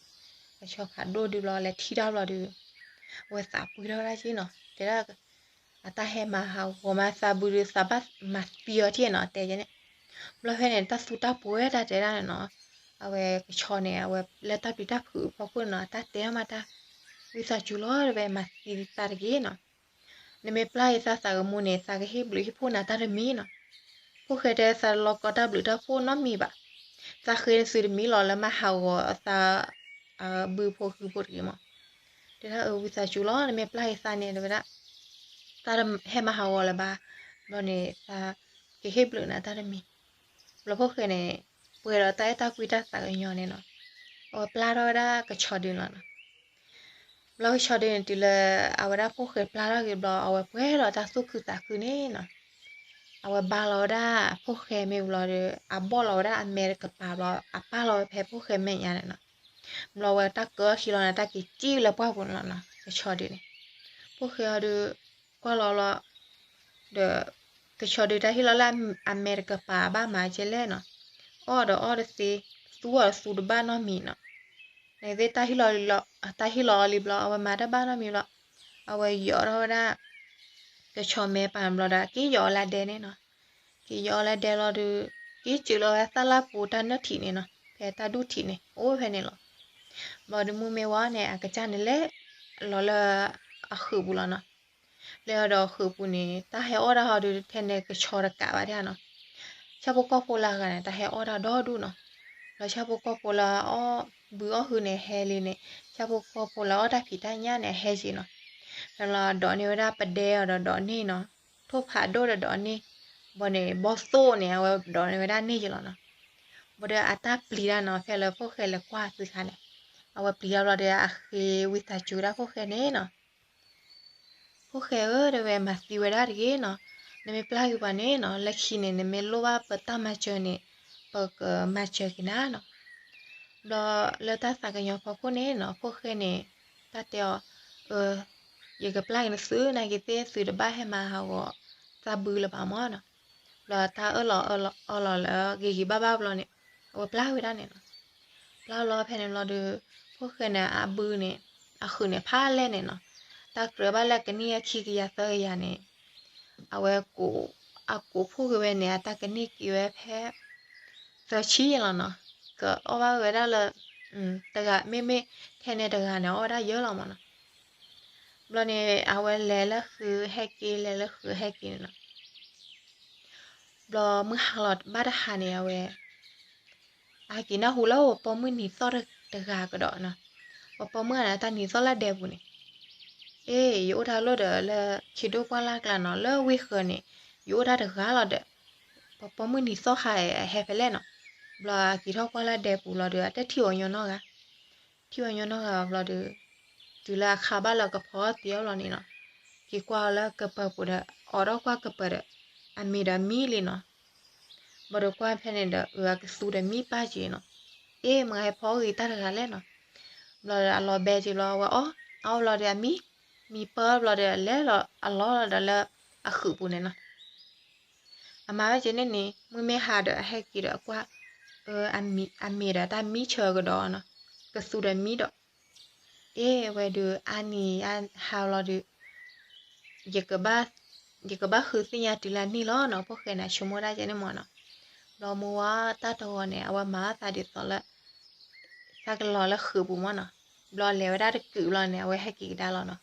ဆီဖးဒိၣ်ဒုးဘျီလဲၤထံၣ်တၢ်ဘျီဒီး အဝဲသးပှ့ၤထီၣ်ဝဲဒၣ်က့နီၤ. တဲဒၣ် အတၢ်ဟဲမၤဟးဂီၤမးသးဘုဒီးသးဘၣ်မၤသံအီၤထံၣ်နီၤ တဲယဲန့ၣ်. ဘျီဖဲန့ၣ် တၢ်သူတၢ်ပှဲၤတၢ်တဲဒၣ်န့ၣ်နီၤ. အဝဲကဆီန့ၣ် အဝဲလၢတၢ်ပျံၤတၢ်ဖုးအဖီခိၣ်န့ၣ်နီၤ အတၢ်တဲဒၣ်မးတၢ် ဝံသးစူၤလီၤတဲဝဲ မၤသံသးတဂ့ၤနီၤ. နမ့ၢ်ပျၢ်အံၤသးသးကမူန့ၣ် သးကဟ့ၣ်ဘျုးဟ့ၣ်ဖှိၣ်နၤတၢ်တမံၤနီၤ. ဖိၣ်ဃဲတဲ သးတလီၤကီတၢ်ဘျုးတၢ်ဖှိၣ်နီတမံၤဘၣ်. သးဃ့နသုတမံၤလီၤလၢမၤဟးဂီၤအသး ဘုဖိဃုဖိတဂ့ၤမး. တဲဒၣ်အၢ ဝံသးစူၤလီၤ နမ့ၢ်ပျၢ်အံၤသးန့ၣ် တဲဝဲဒၣ် သးတဟဲမၤဟးဂီၤလၢၤဘၣ်. ဘျီန့ၣ် သးကဟ့ၣ်ဘျုးနၤတၢ်တမံၤ. ဘျီဖိၣ်ဃဲန့ၣ် ပှဲၤဒီးတၢ်အဲၣ်တၢ်ကွံတၢ်သးကညီၤန့ၣ်နီၤ. အဝဲပျၢ်ထီၣ်ဝဲဒၣ်ကဆီဒုနီၤနီၤ. ဘျီကဆီဒုန့ၣ် တုၤလၢအဝဲဒၣ်ဖိၣ်ဃဲပျၢ်ထီၣ်က့ၤဘျီ အဝဲပှဲၤဒီးတၢ်သူၣ်ခုသးခုန့ၣ်နီၤ. အဝဲဘါလီၤဝဲဒၣ်ဖိၣ်ဃဲမ့ၢ်ဘျီဒီး အဘီၣ်လီၤဝဲဒၣ်အမဲတကပၤဘျီ အပာ်လီၤဝဲဖဲဖိၣ်ဃဲမဲာ်ညါန့ၣ်နီၤ. ဘျီဝဲတၢ်ကၢအခံလီၤန့ၣ် တၢ်က့ၤစံၣ်လၢပှၢ်ပူၤန့ၣ်လီၤနီၤ ကဆီဒုန့ၣ်. ဖိၣ်ဃဲအီၤဒီး ကွၢ်လီၤလီၤ ဒီး ကဆီဒုတၢ်ဟ့ၣ်လီၤလၢအမဲတကပၤဘၣ်မၤကဲလဲၣ်နီၤ. အီၣ်ဒီးအီၣ်တသ့, သူအီၤသူတဘၣ်နီတမံၤနီၤ. နသ့ၣ် တၢ်ဟ့ၣ်လီၤအီၤလံဘျီ အဝဲမၤတဘၣ်နီတမံၤဘျီ, အဝဲယီၤထီၣ်ဝဲဒၣ် ကဆီမဲပာ်ဘျီဒီး က့ၤယီၤအီၤလၢဒဲန့ၣ်နီၤ. က့ၤယီၤအီၤလၢဒဲလီၤဒီး က့ၤစၢၤလီၤဝဲသၣ်လၢပူၤတၢ်နၢၣ်ထံးန့ၣ်နီၤ, ဖဲတၢ်ဒူၣ်ထံးန့ၣ် အိၣ်ဝဲဖဲန့ၣ်လီၤ. ဘျီဒီးမုၢ်မ့ၢ်ဝါန့ၣ် အကစၢ်န့ၣ်လဲၤလီၤလၢ အဃုာ်ပူၤလီၤနီၤ. လဲၤလီၤဒီးဃုာ်ပူၤန့ၣ် တၢ်ဟဲအီၣ်တၢ်ဟီဒီး ထဲန့ၣ်ကဆီတကးဘၣ်ဒၣ်နီၤ. ဆၣ်ဖိကီၢ်ဖိလၢအဂၤန့ၣ် တၢ်ဟဲအီၣ်တၢ်ဒီဒူၣ်နီၤ. ဒီးဆၣ်ဖိကီၢ်ဖိလၢအအီၣ်ဘုအီၣ်ဟုန့ၣ် ဟဲလံန့ၣ် ဆၣ်ဖိကီၢ်ဖိလၢအီၣ်တၢ်ဖံးတၢ်ညၣ်န့ၣ် အဟဲက့ၤနီၤ. ဖဲလီၤဒိးန့ၢ်ဝဲဒၣ်ပဒဲအီၤဒီးဒိးန့ၢ်နီၤ, ထိၣ်ဖးဒိၣ်ဒီးဒိးန့ၢ်, ဘီန့ၣ် ဘီသိၣ်န့ၣ် အဝဲဒိးန့ၢ်ဝဲဒၣ်န့ၢ်က့ၤလီၤနီၤ. ဘၣ်ဒီးအတၢ်ပျံၤတၢ်နီၤ ဖဲလၢဖိၣ်ဃဲလဲၤကွၢ်သုခါန့ၣ်, အဝဲပျံၤတၢ်ဘျီဒီး အဃ့ဝံသးစူၤဒၣ်ဖိၣ်ဃဲန့ၣ်နီၤ. ဖိၣ်ဃဲဧၢ တဲဝဲ မၤသံဝဲဒၣ်တဂ့ၤနီၤ, နမ့ၢ်ပျၢ်က့ၤပှၤန့ၣ်နီၤ လၢခံန့ၣ် နမ့ၢ်လိၣ်ဘၣ်ပတၢ်မၤစၢၤန့ၣ် ပကမၤစၢၤက့ၤနၤနီၤ. ဘျီလၢတၢ်သးကညီၤဖီခိၣ်န့ၣ်နီၤ ဖိၣ်ဃဲန့ၣ် တၢ်တဲအီၤ, အၢ ယကပျၢ်က့ၤနသု နာ်က့ၤသ့ၣ်သုတဘၣ်ဟဲမၤဟးဂီၤသးဘုလၢၤဘၣ်မၢ်နီၤ. ဘျီတၢ်အၢၣ်လီၤအီလီၤလၢဂ့ၤဂ့ၤဘၣ်ဘၣ်ဘျီန့ၣ် အဝဲပျၢ်ဝဲဒၣ်န့ၣ်နီၤ. ပျၢ်လီၤဖဲန့ၣ်ဘျီဒီး ဖိၣ်ဃဲန့ၣ် အဘုန့ၣ် အဃုာ်န့ၣ်ဖးလဲၢ်န့ၣ်နီၤ, တၢ်ကြၢးဘၣ်လၢကန့ၢ်အခံကယၤသၢကယၤန့ၣ်, အဝဲ အကိးဖှိၣ်က့ၤဝဲန့ၣ် အတၢ်ကန့ၢ်က့ၤဝဲဖဲ သၢဆံလီၤနီၤ. ကအီၣ်ဘၣ်ဝဲဒၣ်လၢ တဂၤ မ့မ့ၢ်ထဲန့ၣ်တဂၤန့ၣ် အီၣ်ဝဲဒၣ်ယၢလီၤမၢ်နီၤ. ဘျီန့ၣ် အဝဲလဲၤလၢဃုာ်ဟဲက့ၤ လဲၤလၢဃုာ်ဟဲက့ၤန့ၣ်နီၤ. ဘျီမုၢ်ဟါလီၤဘၣ်တဟါန့ၣ် အဝဲ အဟဲက့ၤနၢ်ဟူလၢပှၤပိာ်မုၣ်နံၤသီၣ်တဂၤကဒီးနီၤ. ပှၤပိာ်မုၣ်ဂၤန့ၣ် တၢ်နံၤသီၣ်လၢဒဲပူၤန့ၣ်, အ့ ယအိၣ်တၢ်လိၣ်ဒီးလၢခံဒိၣ်ပှၢ်လၢ်ကျါနီၤ လၢဝ့ၢ်ဃၢၤန့ၣ် ယအိၣ်တၢ်တဂၤလီၤဒီး ပှၤပိာ်မုၣ်နံၤသီၣ်ဟးဟဲဖဲလဲၣ်နီၤ. ဘျီအက့ၤထီၣ်ကွၢ်လၢဒဲပူၤလီၤဒီး အတထံၣ်အီၤညီနီတဂၤ ထံၣ်ဝဲညီနီၢ်ဂၤဘျီဒီး တုၤလၢအခါဘၣ်လၢကဖီသံအီၤဘျီန့ၣ်နီၤ, က့ၤကွၢ်အီၤလၢကပၢၤပူၤဒီး အိးထီၣ်ကွၢ်ကပၢၤဒီး အမံၤဒီးမံလံနီၤ. ဘၣ်ဒီးကွၢ်ဖဲန့ၣ်ဒီး အကသူဒီးမံပၢ်က့ၤနီၤ. အ့ မ့ၢ်ဟဲဖီဂ့ၤတၢ်တဂၤလဲၣ်နီၤ. ဘျီဒီးအလီၤဘဲက့ၤဘျီ အဝဲအီၣ် အီၣ်ဘျီဒီးအမံ မံပၢၢ်ဘျီဒီး လဲၤလီၤအလီၢ်လီၤဒီးလၢအဃုာ်ပူၤန့ၣ်နီၤ. အမၤဝဲက့ၤန့ၣ်န့ၣ် မုၢ်မ့ၢ်ဟါဒီးအဟဲက့ၤဒီးအကွၢ် အမံၤဒီးတၢ်မံဆၢကဒီးနီၤ, ကသူဒီးမံဒီး အ့ အဝဲဒီးအါနံၤအါဟါလီၤဒီး ယကဘၣ်ဃုသ့ၣ်ညါတုၤလၢန့ၣ်လီၤနီၤ. ဖိၣ်ဃဲန့ၣ် ဆိကမိၣ်ဒၣ်ကဲန့ၣ်မၢ်နီၤ. ဘျီမုၢ်ဝါတၢ်တဂီၤန့ၣ် အဝဲမၤအသးဒ်သိးလၢ သးကလီၤလၢဃုာ်ပူၤမၢ်နီၤ. ဘျီလဲၤဝဲဒၣ်တကုာ်ဘျီန့ၣ် အဝဲဟဲက့ၤကဒါလီၤနီၤ.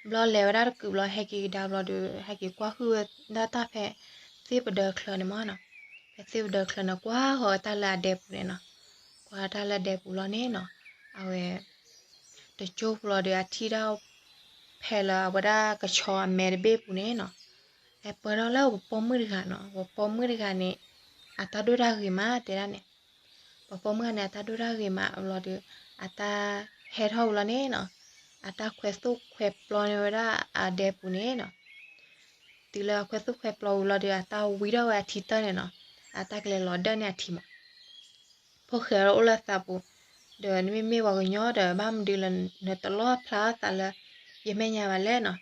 ဘျီလဲၤဝဲဒၣ်တကုာ်ဘျီ ဟဲက့ၤကဒါဘျီဒီး ဟဲက့ၤကွၢ်ဟုၣ်ဝဲဒၣ်တၢ်ဖဲသ့ၣ်ပဒၢချၢန့ၣ်မၢ်နီၤ. ဖဲသ့ၣ်ပဒၢချၢန့ၣ် ကွၢ်ဃီၤဝဲတၢ်လၢအဒဲပူၤန့ၣ်နီၤ. ကွၢ်တၢ်လၢဒဲပူၤလီၤန့ၣ်နီၤ. အဝဲ တကၠိပူၤလီၤဒီး အထံၣ်ဒၣ်ဖဲလၢအဝဲဒၣ်ကဆီအမဲတဘ့ၣ်ပူၤန့ၣ်နီၤ. ဟဲပၢၢ်ထီၣ်လၢပှၤပိာ်မုၣ်တဂၤနီၤ. ပှၤပိာ်မုၣ်တဂၤန့ၣ် အတၢ်ဒိၣ်တၢ်ဂ့ၤမးတဲဒၣ်န့ၣ် ပှၤပိာ်မုၣ်န့ၣ် အတၢ်ဒိၣ်တၢ်ဂ့ၤမးဘျီဒီး အတၢ်ဟဲထီၣ်ဝံၤလီၤန့ၣ်နီၤ. အတၢ်ခွဲသိၣ်ခွဲပျီန့ၢ်ဝဲဒၣ်အဒဲပူၤန့ၣ်နီၤ. တုၤလၢအခွဲသိၣ်ခွဲပျီဝံၤလီၤဒီး အတၢ်ဝံထီၣ်ဝဲအထံတၢၢ်န့ၣ်နီၤ. အတၢ်ကလဲၤလီၤဒၢၣ်န့ၢ်အထံမး ဖိၣ်ဃဲအိၣ်လၢသးပူၤ ဒီးနမ့မ့ၢ်ပှၤကညီဒီး ဘၣ်မနုၤလၢနတလီၣ်ဖျါထီၣ်သးလၢ ယမဲာ်ညါဘၣ်လဲၣ်နီၤ.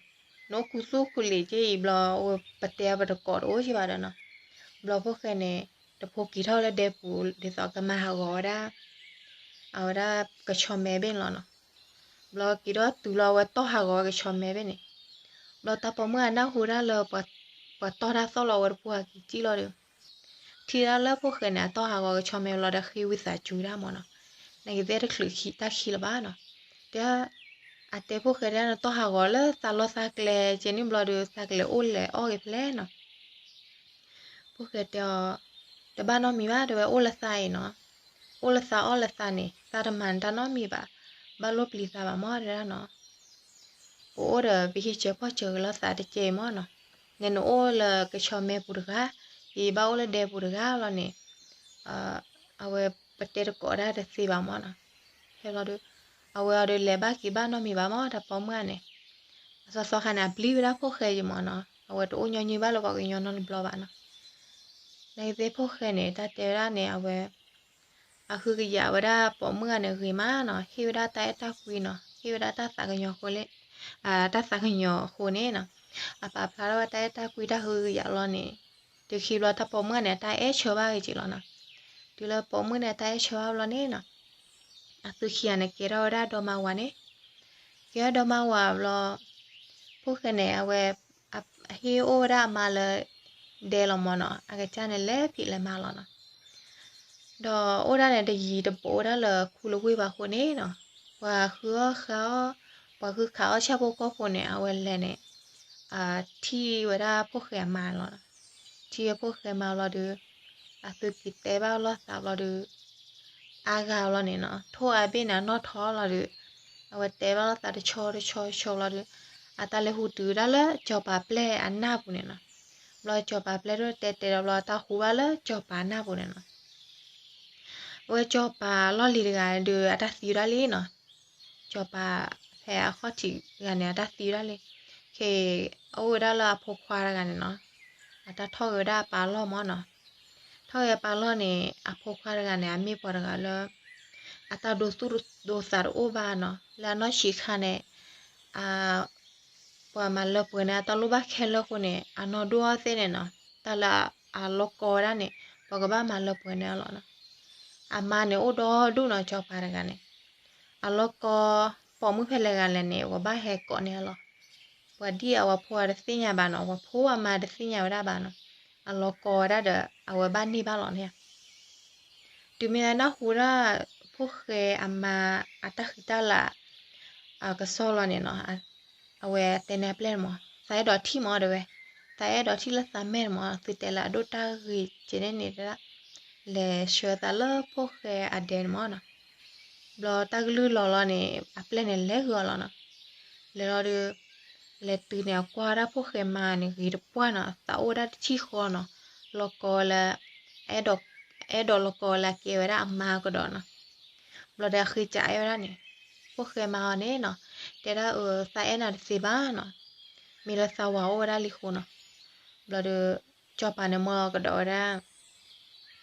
နအိၣ်ခူသူၣ်ခူလံာ်က့အံၤဘျီ အဝဲပတဲပတကိးတအိၣ်က့ဘၣ်ဒီးနီၤ. ဘျီဖိၣ်ဃဲန့ၣ် တဖိက့ၤထီၣ်လၢဒဲပူၤ ဒ်သိးကမၤဟးဂီၤဝဲဒၣ် အဝဲဒၣ်ကဆီမဲဘ့ၣ်န့ၣ်လီၤနီၤ. ဘျီက့ၤထီၣ်တုၤလီၤ အဝဲတီၢ်ဟးဂီၤဝဲကဆီမဲဘ့ၣ်န့ၣ်. ဘျီတၢ်ပိာ်မုၣ်အနၢ်ဟူဒၣ်လၢ ပှၤတီၢ်တၢ်သီၣ်လီၤ အဝဲတပူၤဟးက့ၤကံၣ်လီၤဒီး ထံၣ်ဒၣ်လၢဖိၣ်ဃဲန့ၣ် အတီၢ်ဟးဂီၤကဆီမဲလီၤဒီး ဃ့ဝံသးစူၤဒၣ်မၢ်နီၤ. နကသ့ၣ်တချုးတၢ်ခံလၢၤဘၣ်နီၤ. တဲ အတဲဖိၣ်ဃဲတဲ နတီၢ်ဟးဂီၤလၢသးလီၢ်သးကျဲကဲန့ၣ်ဘျီဒီး သးကလဲၤအိၣ်လဲၤအီၣ်ဂ့ၤဖဲလဲၣ်နီၤ. ဖိၣ်ဃဲတဲအီၤ တဘၣ်နီတမံၤဘၣ် တဲဝဲ အိၣ်လၢသးအံၤနီၤ. အိၣ်လၢသးအီၣ်လၢသးန့ၣ် သးတမၤနတၢ်နီတမံၤဘၣ်. ဘၣ်လိၣ်ပျံၤသးဘၣ်မၢ်တဲဒၣ်နီၤ. ပအိၣ်ဒီးပဟံၣ်စၢၤဖီၣ်စၢၤက့ၤလီၤသးတကဲအံၤမၢ်နီၤ. နဲနအိၣ်လၢကဆီမဲပူၤတဂၤ, ယဘၣ်အိၣ်လၢဒဲပူၤတဂၤလီၤန့ၣ် အဝဲပတဲတကိးဒၣ်တသ့ဘၣ်မၢ်နီၤ. ဖဲလီၤဒီး အဝဲအီၤဒီးလဲၤဘၣ်က့ၤဘၣ်နီတမံၤဘၣ်မၢ် တၢ်ပိာ်မုၣ်န့ၣ်. အသီသီခါန့ၣ် အပျံၤဝဲဒၣ်ဖိၣ်ဃဲယံၤမၢ်နီၤ. အဝဲတအိၣ်ညီနုၢ်ဘၣ်လၢပှၤကညီနီတဘျီဘၣ်နီၤ. နကသ့ၣ်ဖိၣ်ဃဲန့ၣ် တၢ်တဲဝဲဒၣ်န့ၣ် အဝဲ အဟုကယာ်ဝဲဒၣ်ပိာ်မုၣ်ဂၤန့ၣ်ဂ့ၤမးနီၤ, ဟ့ၣ်ဝဲဒၣ်တၢ်အဲၣ်တၢ်ကွံနီၤ, ဟ့ၣ်ဝဲဒၣ်တၢ်သးကညီၤဃိလၢ တၢ်သးကညီၤအဃိန့ၣ်နီၤ, အပာ်ဖျါထီၣ်ဝဲတၢ်အဲၣ်တၢ်ကွံတၢ်ဟုကယာ်လီၤန့ၣ်, တုၤခံဘျီတၢ်ပိာ်မုၣ်ဂၤန့ၣ် အတၢ်အဲၣ်ဆၢဘၣ်ဂ့ၤက့ၤလီၤနီၤ. တုၤလၢပိာ်မုၣ်န့ၣ် အတၢ်အဲၣ်ဆၢဘၣ်ဘျီန့ၣ်နီၤ, အသုခံဂၤန့ၣ် ကဲထီၣ်ဝဲဒၣ်ဒီမါဝၤန့ၣ်, ကဲထီၣ်ဒီမါဝၤဘျီ, ဖိၣ်ဃဲန့ၣ် အဝဲ ဟ့ၣ်အိၣ်ဝဲဒၣ်အမါလၢ ဒဲလီၤမၢ်နီၤ, အကစၢ်န့ၣ် လဲၤဖံးလဲၤမၤလီၤနီၤ. ဒီးအိၣ်ဒၣ်န့ၣ် တယံၤတဘူးဝဲဒၣ်လၢခူလၢဝ့ၢ်ဘၣ်အဃိန့ၣ်နီၤ, ပှၤဃုအီၣ်ဃုအီၣ်, ပှၤဃုခးအီၣ်ဆၣ်ဖိကီၢ်ဖိန့ၣ် အဝဲလဲၤန့ၣ် ထံၣ်ဝဲဒၣ်ဖိၣ်ဃဲအမါလီၤ. ထံၣ်ဝဲဖိၣ်ဃဲမါဘျီဒီး အသုက့ၤတဲဘၣ်လိာ်သးဘျီဒီး အါဂၤဘျီန့ၣ်နီၤ, ထိၣ်အါဘ့ၣ်န့ၣ် အနီၣ်ထီလီၤဒီး အဝဲတဲဘၣ်လိာ်သးတဆီတဆီတဆီဘျီဒီး အတၢ်လဲၤဟူတုၤဝဲဒၣ်လၢစီၤပၤပျဲၢ်အနၢ်ပူၤန့ၣ်နီၤ. ဘျီစီၤပၤပျဲၢ်ဒိၣ်တဲတဲဒီးဘျီ အတၢ်ဟူဘၣ်လၢစီၤပၤနၢ်ပူၤန့ၣ်နီၤ. အဝဲစီၤပၤလီၢ်လံၤတဂၤဒီး အတၢ်သံဝဲဒၣ်လံနီၤ. စီၤပၤဖဲအခီၣ်ထံးတဂၤန့ၣ် အတၢ်သံဝဲဒၣ်လံ. ခဲအံၤ အိၣ်ဝဲဒၣ်လၢအဖိခွါတဂၤန့ၣ်နီၤ, အတၢ်ထီၣ်ဂဲၤဝဲဒၣ်အပၢ်လီၢ်မၢ်နီၤ. ထီၣ်ဂဲၤအပၢ်လီၢ်န့ၣ် အဖိခွါတဂၤန့ၣ် အမ့ၢ်ပှၤတဂၤလၢ အတၢ်ဒိသူၣ်ဒိသးတအိၣ်ဘၣ်နီၤ. လၢအနီၢ်ဆံးခါန့ၣ် ပှၤမၤလၢပှဲၤန့ၢ်အတၢ်လိၣ်ဘၣ်ခဲလၢာ်အဃိန့ၣ် အနီၢ်ဒိၣ်အီၤသ့ၣ်န့ၣ်နီၤ, တၢ်လၢအလီၤကီဝဲဒၣ်န့ၣ် ပှၤကဘၣ်မၤလၢပှဲၤန့ၢ်အီၤလီၤနီၤ. အမါန့ၣ်အိၣ်ဒီဒူၣ်နီၤ, စီၤပၤတဂၤန့ၣ် အလီၤကီ ပိာ်မုၣ်ဖဲလဲၣ်ဂၤလဲၣ်န့ၣ် ပှၤဘၣ်ဟဲကိးန့ၢ်အီၤလီၤ. ပှၤဒ်အဝဲဖိအတသ့ၣ်ညါဘၣ်နီၤ, ပှၤဖိအမါတသ့ၣ်ညါဝဲဒၣ်ဘၣ်နီၤ. အလီၤကီဝဲဒၣ်ဒီး အဝဲဘၣ်န့ၢ်ဘၣ်လီၤန့ၣ်. တုၤမ့ၢ်အနၢ်ဟူဒၣ် ဖိၣ်ဃဲအမါအတၢ်ဃံတၢ်လၤ အကစီၣ်လီၤန့ၣ်နီၤ, အဝဲတဲန့ၢ်အပျဲၢ်န့ၣ်မၢ်, သးအဲၣ်ဒိးထံၣ်မၢ်တဲဝဲ, သးအဲၣ်ဒိးထံၣ်လၢသးမဲာ်န့ၣ်မၢ်, သုတဲလၢအဒိၣ်တၢ်ဂ့ၤကဲန့ၣ်န့ၣ်ဒၣ်, လဲၤဆှၢသးလၢဖိၣ်ဃဲအဒဲန့ၣ်မၢ်နီၤ. ဘျီတၢ်ကလုၢ်လီၤလီၤန့ၣ် အပျဲၢ်န့ၣ်လဲၤဂုာ်အီၤလီၤနီၤ. လဲၤလီၤဒီး လဲၤတုၤန့ၣ် အကွၢ်ဝဲဒၣ်ဖိၣ်ဃဲမါန့ၣ် ဂ့ၤတပှၢ်နီၤ, သးအိၣ်ဝဲဒၣ်တဆံဃီနီၤ, လီၤကီလၢ အဲၣ်ဒိးလီၤကီလၢအကဲဝဲဒၣ်အမါကဒီးနီၤ. ဘျီဒီးအဃ့ကအဲၣ်ဝဲဒၣ်န့ၣ် ဖိၣ်ဃဲမါအီၤန့ၣ်နီၤ, တဲဒၣ်အၢ သးအဲၣ်နၤတသ့ဘၣ်နီၤ, မ့ၢ်လၢသးဝၤအိၣ်ဝဲဒၣ်လံဃိနီၤ. ဘျီဒီး စီၤပၤန့ၣ်မၢကဒီးဝဲဒၣ်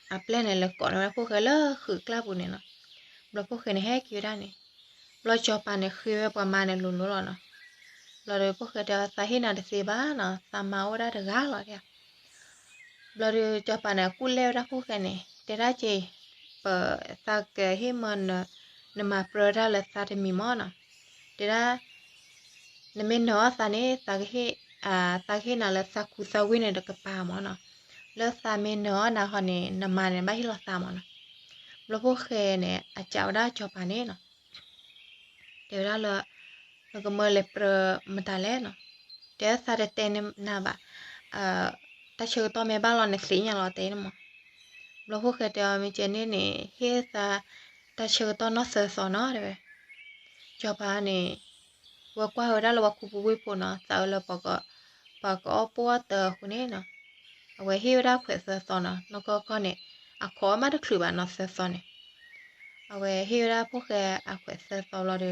အပျဲၢ်န့ၣ် လဲၤကိးန့ၢ်ဝဲဒၣ်ဖိၣ်ဃဲလၢဃုာ်ကျါပူၤန့ၣ်နီၤ. ဘျီဖိၣ်ဃဲန့ၣ်ဟဲက့ၤဝဲဒၣ်န့ၣ်, ဘျီစီၤပၤန့ၣ်ဃ့ဝဲပှၤမါန့ၣ်လိၤလိၤလီၤနီၤ. ဘျီဒီးဖိၣ်ဃဲတဲအီၤ သးဟ့ၣ်နၤတသ့ဘၣ်နီၤ, သးမါအိၣ်ဝဲဒၣ်တဂၤလီၤ. ဘျီဒီးစီၤပၤန့ၣ် အကူၣ်လဲၣ်ဝဲဒၣ်ဖိၣ်ဃဲန့ၣ် တဲဒၣ်က့ၤ, ပ သးကဟ့ၣ်မၢ နမၤပြၢတၢ်လၢသးတမံၤမၢ်နီၤ. တဲဒၣ် နမ့ၢ်နၢၤအီၣ်သးန့ၣ် သးကဟ့ၣ်နၤလၢသးခူသးဝ့ၢ်န့ၣ်တကပၤမၢ်နီၤ. လၢသးမ့ၢ်နၢၤအီၣ်နၤဟီန့ၣ် နမါန့ၣ်ဘၣ်ဟ့ၣ်လီၤသးမၢ်နီၤ. ဘျီဖိၣ်ဃဲန့ၣ် အစံးဝဲဒၣ်စီၤပၤန့ၣ်နီၤ, တဲဝဲဒၣ်လၢ နကမၢလဲၤပြၢမတၤလဲၣ်နီၤ. တဲသးတတဲနၤဘၣ်, တၢ်ဆၢကတီၢ်မ့ၢ်ဘၣ်လီၤ နသ့ၣ်ညါလီၤတဲန့ၣ်မၢ်. ဘျီဖိၣ်ဃဲတဲအီၤ မ့ၢ်ကဲန့ၣ်န့ၣ် ဟ့ၣ်သး တၢ်ဆၢကတီၢ်နီၢ်သၢသီနီၤတဲဝဲ. စီၤပၤန့ၣ် ဝဲကွၢ်ဝဲဒၣ်လၢပှၤခူပူၤဝ့ၢ်ဖိနီၤ, သးအၢလၢ ပှၤကအီၣ်ပိၢ်အီၣ်တၢ်အဃိန့ၣ်နီၤ, အဝဲဟ့ၣ်ဝဲဒၣ်ခွဲးသၢသီနီၤ, နီၢ်ကီၢ်ကီၢ်န့ၣ် အခီၣ်မးတချုးဘၣ်နီၤသၢသီန့ၣ်. အဝဲဟ့ၣ်ဝဲဒၣ်ဖိၣ်ဃဲအခွဲးသၢသီ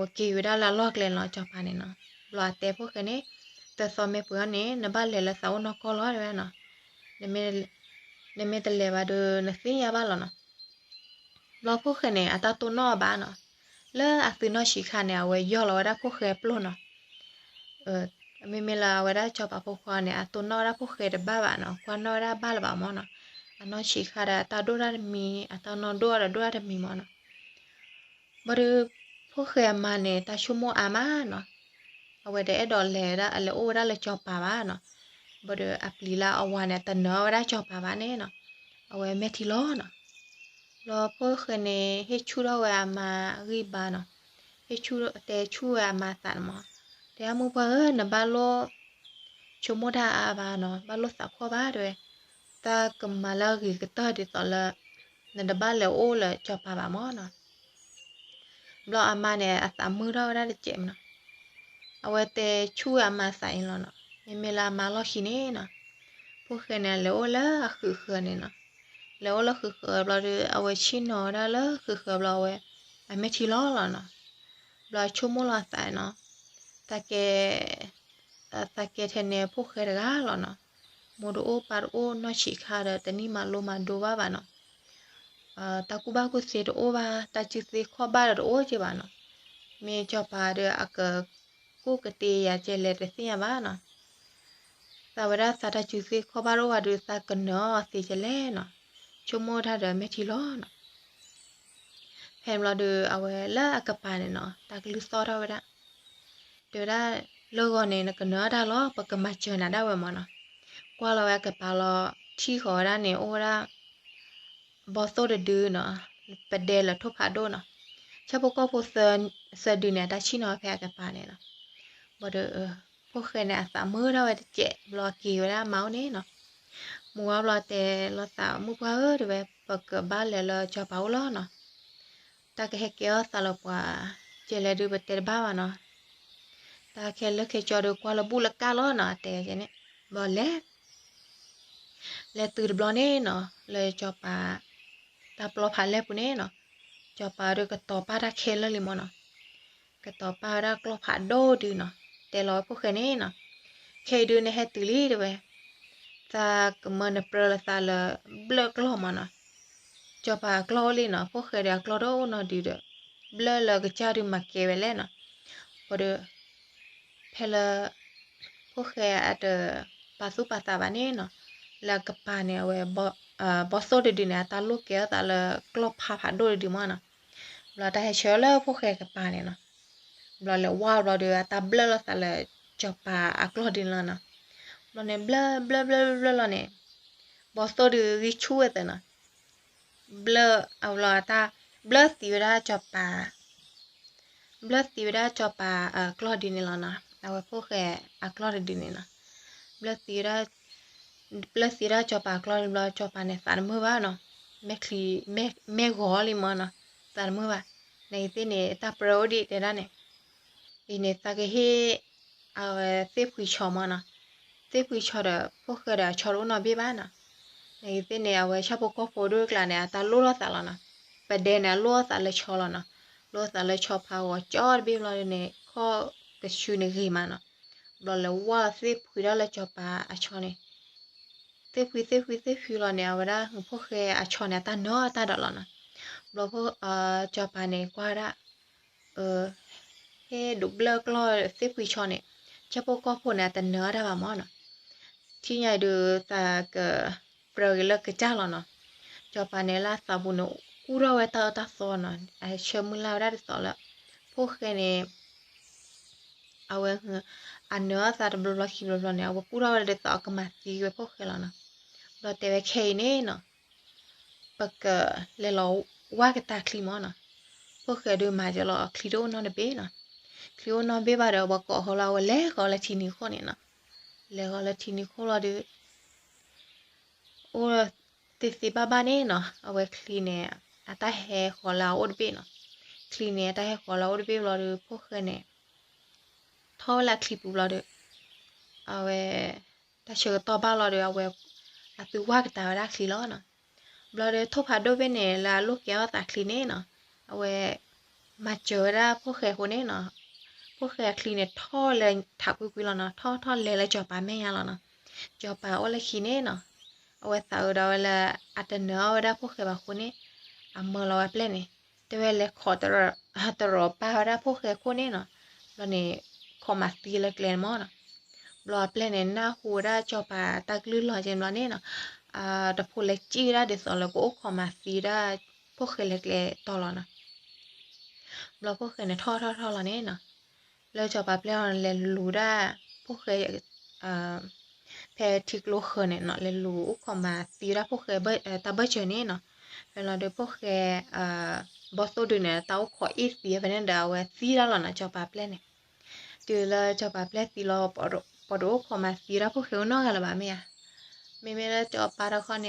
ဘျီဒီး အဝဲက့ၤဝဲဒၣ်လၢအလီၢ်ကျဲလီၤ စီၤပၤန့ၣ်နီၤ. ဘျီအတဲဖိၣ်ဃဲန့ၣ် သၢသီမ့ၢ်ပှဲၤအီၤန့ၣ် နဘၣ်လဲၤလၢသးအိၣ်နီၢ်ကီၢ်လီၤတဲဝဲနီၤ. နမ့ၢ်တလဲၤဘၣ်ဒီး နသ့ၣ်ညါဘၣ်လီၤနီၤ. ဘျီဖိၣ်ဃဲန့ၣ် အတၢ်တိၢ်နီၣ်အီၤဘၣ်နီၤ, လၢအသုနီၢ်ဆံးခါန့ၣ် အဝဲယီၢ်လီၤဝဲဒၣ်ဖိၣ်ဃဲပျိၢ်နီၤ. မ့မ့ၢ်လၢအဝဲဒၣ်စီၤပၤဖိခွါန့ၣ် အတိၢ်နီၣ်ဝဲဒၣ်ဖိၣ်ဃဲတဘၣ်ဘၣ်နီၤ, ကွၢ်နီၣ်ဝဲဒၣ်ဘၣ်လၢၤဘၣ်မၢ်နီၤ. အနီၢ်ဆံးခါဒီး အတၢ်ဒိၣ်တၢ်တမံၤ, အတၢ်နီၢ်ဒိၣ်ဒီးဒိၣ်တၢ်တမံၤမၢ်နီၤ. ဘၣ်ဒီး ဖိၣ်ဃဲအမါန့ၣ် တၢ်ဆိကမိၣ်အါမးနီၤ, အဝဲတအဲၣ်ဒိးလဲၤဒၣ် အလဲၤအိၣ်ဝဲဒၣ်လၢစီၤပၤဘၣ်နီၤ. ဘၣ်ဒီးအပျံၤလၢအဝၤန့ၣ် တနၢၤဝဲဒၣ်စီၤပၤဘၣ်န့ၣ်နီၤ, အဝဲမဲာ်ထံလီၤနီၤ. ဘျီဖိၣ်ဃဲန့ၣ် ဟ့ၣ်ဆူၣ်ထီၣ်ဝဲအမါဂံၢ်ဘါနီၤ, ဟ့ၣ်ဆူၣ်တဲဆူၣ်ဝဲအမါသးန့ၣ်မၢ်, တဲ မိၢ်ပှၢ်ဧၢ, နဘၣ်လိၣ် ဆိကမိၣ်တၢ်အါအါဘၣ်နီၤ, ဘၣ်လိၣ်သးခီၣ်ဘၣ်တဲဝဲ, တၢ်ကမၤလၢအဂ့ၤကတၢၢ်ဒ်သိးလၢ နတဘၣ်လဲၤအိၣ်လၢစီၤပၤဘၣ်မၢ်နီၤ. ဘျီအမါန့ၣ် အသးမုာ်ထီၣ်ဝဲဒၣ်တစဲးမၢ်နီၤ, အဝဲတဲဆူၣ်ဝဲအမါသးအံၤလီၤနီၤ. မ့မ့ၢ်လၢအမါလီၢ်ခံန့ၣ်နီၤ, ဖိၣ်ဃဲန့ၣ် လဲၤအိၣ်လၢအဃုာ်ဃၢၤန့ၣ်နီၤ, လဲၤအိၣ်လၢဃုာ်ဃၢၤဘျီဒီး အဝဲဆ့ၣ်နီၤဝဲဒၣ်လၢဃုာ်ဃၢၤဘျီ အဝဲ အမဲာ်ထံလီၤလီၤနီၤ. ဘျီအဆိကမိၣ်လီၤအသးနီၤ, တၢ်ကဲ သးကဲထဲန့ၣ်ဖိၣ်ဃဲတဂၤလီၤနီၤ, မိၢ်တအိၣ်ပၢ်တအိၣ် နီၢ်ဆံးခါဒီး တနံၣ်မၤလိမၤဒိဘၣ်ဘၣ်နီၤ, တၢ်ကူၣ်ဘၣ်ကူၣ်သ့တအိၣ်ဘၣ်, တၢ်စုသ့ခီၣ်ဘၣ်ဒီးတအိၣ်က့ဘၣ်နီၤ. မ့ၢ်စီၤပၤဒီး အကကူၣ်ကတ့ယၤကဲလဲၣ်တသ့ၣ်ညါဘၣ်နီၤ. သးဝဲဒၣ်သးတၢ်စုသ့ခီၣ်ဘၣ်တအိၣ်ဘၣ်ဒီး သးကနၢၤအီၤသ့ကဲလဲၣ်နီၤ, ဆိကမိၣ်တၢ်ဒီးမဲာ်ထံလီၤနီၤ. ဖဲန့ၣ်ဘျီဒီး အဝဲလၢအကပၤန့ၣ်နီၤ တၢ်ကလုၢ်သီၣ်ထီၣ်ဝဲဒၣ်, တဲဝဲဒၣ်, လၢဂီၤန့ၣ် နကနၢၤတၢ်လီၤ, ပကမၤစၢၤနၤဒၣ်ဝဲမၢ်နီၤ. ကွၢ်လီၤဝဲအကပၤလီၤ, ထံၣ်ဃီၤဝဲဒၣ်န့ၣ် အိၣ်ဝဲဒၣ် ဘီသိၣ်တဒုနီၤ, ပဒဲလၢထိၣ်ဖးဒိၣ်နီၤ. ဆၣ်ဖိကီၢ်ဖိသၢဒုန့ၣ် အတၢ်ဆ့ၣ်နီၤဖဲအကပၤန့ၣ်နီၤ. ဘၣ်ဒီး ဖိၣ်ဃဲန့ၣ် အသးမုာ်ထီၣ်ဝဲတစဲး ဘျီက့ၤဝဲဒၣ်မါအိၣ်န့ၣ်နီၤ. မုၢ်ဝါဘျီတဲလိာ်သး, မုၣ်ပှၢ်ဧၢ တဲဝဲ, ပကဘၣ်လဲၤလၢစီၤပၤအိၣ်လီၤနီၤ. တၢ်ကဟဲကဲထီၣ်သးလၢပှၤ ကဲလဲၣ်ဒုး ပတဲတဘၣ်ဘၣ်နီၤ. တၢ်ခဲလၢာ်ခဲဆ့ဒီး ကွၢ်လၢဘူၣ်လၢကၢ်လီၤနီၤ တဲန့ၣ်. ဘျီလဲၤ လဲၤတုၤတဘျီန့ၣ်နီၤ လၢစီၤပၤ တၢ်ပျီဖးလဲၢ်ပူၤန့ၣ်နီၤ. စီၤပၤဒီးကတီၤပာ်တၢ်ခဲလၢာ်လံမၢ်နီၤ. ကတီၤပာ်ဝဲဒၣ်ကျီၢ်ဖးဒိၣ်ဒုနီၤ, တဲလီၤဝဲဖိၣ်ဃဲန့ၣ်နီၤ, ခဲအံၤဒုးနဟဲတုၤလံ တဲဝဲ, သးကမၢနပြၢလီၤသးလၢ ဘျၢၣ်ကျီၢ်မၢ်နီၤ. စီၤပၤအကျီၢ်အိၣ်လံနီၤ, ဖိၣ်ဃဲဒီးအကျီၢ်တအိၣ်နီတဒုဒီး ဘျၢၣ်လၢကစၢ်ဒုးမၤကဲဝဲလဲၣ်နီၤ. ဘၣ်ဒီး ဖဲလၢ ဖိၣ်ဃဲအတပာ်သူၣ်ပာ်သးဘၣ်န့ၣ်နီၤ, လၢအကပၤန့ၣ် အဝဲ ဘီသိၣ်တဒုန့ၣ် အတၢ်လိၣ်ကဲထီၣ်သးလၢကျီၢ်ဖးဖးဒိၣ်တဒုမၢ်နီၤ. ဘျီတၢ်ဟဲဆှၢလၢဖိၣ်ဃဲကပၤန့ၣ်နီၤ. ဘျီလဲၤဝါဘျီဒီး အတၢ်ဘျၢၣ်လိာ်သးလၢ စီၤပၤအကျီၢ်ဒုန့ၣ်လီၤနီၤ. ဘျီန့ၣ် ဘျၢၣ်ဘျၢၣ်ဘျၢၣ်ဘျၢၣ်လီၤန့ၣ် ဘီသိၣ်ဒုဂံၢ်ဆူၣ်ဝဲသၢနီၤ. ဘျၢၣ်အဘျီအတၢ် ဘျၢၣ်သံဝဲဒၣ်စီၤပၤ ဘျၢၣ်သံဝဲဒၣ်စီၤပၤအကျီၢ်ဒုန့ၣ်လီၤနီၤ. အဝဲဖိၣ်ဃဲအကျီၢ်တဒုန့ၣ်နီၤ. ဘျၢၣ်သံဝဲဒၣ် ဘျၢၣ်သံဝဲဒၣ်စီၤပၤအကျီၢ်ဒုဘျီ စီၤပၤန့ၣ်သးတမုာ်ဘၣ်နီၤ. မဲာ်ချံ မဲာ်ဂီၤလံမၢ်နီၤ. သးတမုာ်ဘၣ်. နကသ့ၣ်န့ၣ် တၢ်ပြၢအိၣ်ဒံးတဲဒၣ်န့ၣ် အံၤန့ၣ် သးကဟ့ၣ် အဝဲသ့ၣ်ဖှံဆီမၢ်နီၤ. သ့ၣ်ဖှံဆီဒီး ဖိၣ်ဃဲဒီးအဆီတအိၣ်နီတဘ့ၣ်ဘၣ်နီၤ. နကသ့ၣ်န့ၣ် အဝဲဆၣ်ဖိကီၢ်ဖိဒိၣ်ကျါန့ၣ် အတၢ်လိၣ်ထီၣ်သးလီၤနီၤ. ပဒဲန့ၣ် အလိၣ်ထီၣ်သးလၢဆီလီၤနီၤ. လိၣ်သးလၢဆီဖးဂီၤကၠီတဘ့ၣ်ဘျီန့ၣ် ခီၣ်ကဆူန့ၣ်ဂ့ၤမးနီၤ. ဘျီလဲၤဝါလီၤသ့ၣ်ဖှံဒၣ်လၢစီၤပၤအဆီန့ၣ် သ့ၣ်ဖှံသ့ၣ်ဖှံသ့ၣ်ဖှံလီၤန့ၣ် အဝဲဒၣ်ဟူးဖိၣ်ဃဲအဆီန့ၣ် အတၢ်နၢၤအတၢ်ဒီးလီၤနီၤ. ဘျီဖိ စီၤပၤန့ၣ်ကွၢ်ဝဲဒၣ် ဟ့ၣ်ဒိးဘျၢၣ်ကျီၢ်သ့ၣ်ဖှံဆီန့ၣ် ဆၣ်ဖိကီၢ်ဖိန့ၣ် အတနၢၤတၢ်ဘၣ်မၢ်နီၤ. ထံၣ်ညါအံၤဒုးသးကပြၢက့ၤလၢကစၢ်လီၤနီၤ. စီၤပၤန့ၣ်လၢအသးပူၤန့ၣ် ကူၣ်ထီၣ်ဝဲတၢ်အၢတၢ်သီနီၤ. အဆၢမုၢ်လၢ်ဝဲဒၣ်ဒ်သိးလၢ ဖိၣ်ဃဲန့ၣ် အဝဲ အနၢၤအသးတဘျီဘျီခံဘျီဘျီန့ၣ် အဝဲကူၣ်ထီၣ်ဝဲဒၣ်ဒ်သိးအကမၤသံဝဲဖိၣ်ဃဲလီၤနီၤ. ဘျီတဲဝဲခဲအံၤန့ၣ်နီၤ ပကလဲၤလီၤဝၢ်ကတၢၢ်ချံမၢ်နီၤ. ဖိၣ်ဃဲဒုးမၤစၢၤလီၤအချံတအိၣ်နီတဘ့ၣ်နီၤ. ချံအိၣ်နီတဘ့ၣ်ဘၣ်ဒီး ပှၤကိးဃီလၢအဝဲလဲၤဃီၤလၢထံနံၤခိၣ်န့ၣ်နီၤ. လဲၤဃီၤလၢထံနံၤခိၣ်လီၤဒီး အိၣ်သ့သ့ဘၣ်ဘၣ်န့ၣ်နီၤ အဝဲချံန့ၣ် အတၢ်ဟဲဃီၤလၢအအိၣ်တဘ့ၣ်နီၤ. ချံန့ၣ် အတၢ်ဟဲဃီၤလၢအအိၣ်တဘ့ၣ်ဘျီဒီး ဖိၣ်ဃဲန့ၣ် ထီၣ်ဝဲလၢအချံပူၤဘျီဒီး အဝဲ တၢ်ဆၢကတီၢ်ဘၣ်လီၤဒီး အဝဲ အသုဝၢ်ကတၢၢ်ဝဲဒၣ်ချံလီၤနီၤ. ဘျီဒီးထိၣ်ဖးဒိၣ်ဘ့ၣ်န့ၣ် လၢအလိၣ်ကဲထီၣ်သးချံန့ၣ်နီၤ အဝဲ မၤစၢၤဝဲဒၣ်ဖိၣ်ဃဲအဃိန့ၣ်နီၤ ဖိၣ်ဃဲအချံန့ၣ် ထီၣ်လၢထးကွံကွံလီၤနီၤ. ထီၣ်ထီၣ်လဲၤလၢစီၤပၤမဲာ်ညါလီၤနီၤ. စီၤပၤအိၣ်လၢခံန့ၣ်နီၤ အဝဲသးအုးဒီးဝဲလၢ အတနၢၤအီၣ်ဝဲဒၣ်ဖိၣ်ဃဲဘၣ်အဃိန့ၣ် အမၢလီၤဝဲအပျဲၢ်န့ၣ် တဲဝဲလဲၤခိးတရီၤပာ်ဝဲဒၣ်ဖိၣ်ဃဲအခိၣ်န့ၣ်နီၤ. ဘျီန့ၣ် ခိးမၤသံလၢကျဲန့ၣ်မၢ်နီၤ. ဘျီအပျဲၢ်န့ၣ် နၢ်ဟူဝဲဒၣ်စီၤပၤတၢ်ကလုၢ်လီၤက့ဘျီန့ၣ်နီၤ တဖိလဲၤစံၣ်ဝဲဒၣ်ဒ်သိးလၢကအိၣ်ခိးမၤသံဝဲဒၣ် ဖိၣ်ဃဲလၢကျဲတီၤလီၤနီၤ. ဘျီဖိၣ်ဃဲန့ၣ်ထီၣ်ထီၣ်ထီၣ်လီၤန့ၣ်နီၤ လၢစီၤပၤပျဲၢ်အီၤလဲၤလူၤဒၣ် ဖိၣ်ဃဲ ဖဲထံကျိဃၢၤန့ၣ်နီၤ လဲၤလူၤအိၣ်ခိးမၤသံဝဲဒၣ်ဖိၣ်ဃဲတၢ်ဘၢၣ်စၢၤန့ၣ်နီၤ. ဖဲလီၤဒီးဖိၣ်ဃဲ ဘီသိၣ်ဒုန့ၣ် တၢ်အိၣ်ခိးအ့ၣ်သံဖဲန့ၣ်ဒီး အဝဲသံဒၣ်လီၤနီၤ စီၤပၤပျဲၢ်န့ၣ်. တုၤလၢစီၤပၤပျဲၢ်သံလီၤ ပှၤတအိၣ်ခိးမၤသံဝဲဒၣ်ဖိၣ်ဃဲအိၣ်နီတဂၤလၢၤဘၣ်မ့ၢ်ဧါ. မ့မ့ၢ်လၢစီၤပၤတခီန့ၣ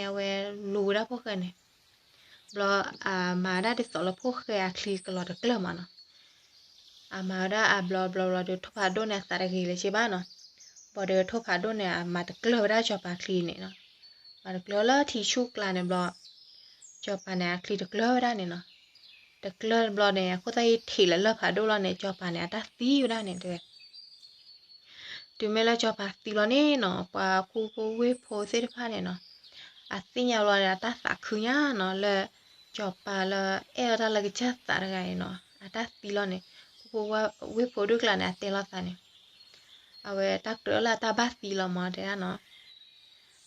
် အဝဲလူၤဝဲဒၣ်ဖိၣ်ဃဲန့ၣ် ဘျီအမၤဝဲဒၣ်ဒ်သိးလၢဖိၣ်ဃဲအချံကလီၤတကျၢၢ်မးနီၤ. အမၤဝဲဒၣ်အဘျီဘျီဘျီဒီး ထိၣ်ဖးဒိၣ်န့ၣ် အသးတဂ့ၤလၢၤဘၣ်နီၤ. ဘၣ်ဒီးထိၣ်ဖးဒိၣ်န့ၣ် အမၤတကျၢၢ်ဝဲဒၣ်စီၤပၤအချံန့ၣ်နီၤ. မၤတကျၢၢ်လၢထံဆူၣ်ကျါန့ၣ်ဘျီ စီၤပၤန့ၣ် အချံတကျၢၢ်ဝဲဒၣ်န့ၣ်နီၤ. တကျၢၢ်ဘျီန့ၣ် အခိၣ်သၣ်ဟံၣ်ထံးလၢလၢၢ်ဖးဒိၣ်လီၤန့ၣ် စီၤပၤန့ၣ် အတၢ်သံဝဲဒၣ်န့ၣ်တဲဝဲ တုၤမ့ၢ်လၢစီၤပၤသံလီၤန့ၣ်နီၤ ပှၤခူဖိဝ့ၢ်ဖိသ့ၣ်တဖၣ်န့ၣ်နီၤ အသ့ၣ်ညါလီၤန့ၣ် အတၢ်သးခုညါနီၤ လၢစီၤပၤလၢအဲၣ်အီၤတၢ်လၢကစၢ်သးတဂၤန့ၣ်နီၤ အတၢ်သံလီၤန့ၣ် ခူဖိဝ့ၢ်ဖိဒိၣ်ကျါန့ၣ် အတဲလိာ်သးန့ၣ် အဝဲတၢ်ကြၢးလၢအတၢ်ဘၣ်သံလီၤမးတဲဒၣ်နီၤ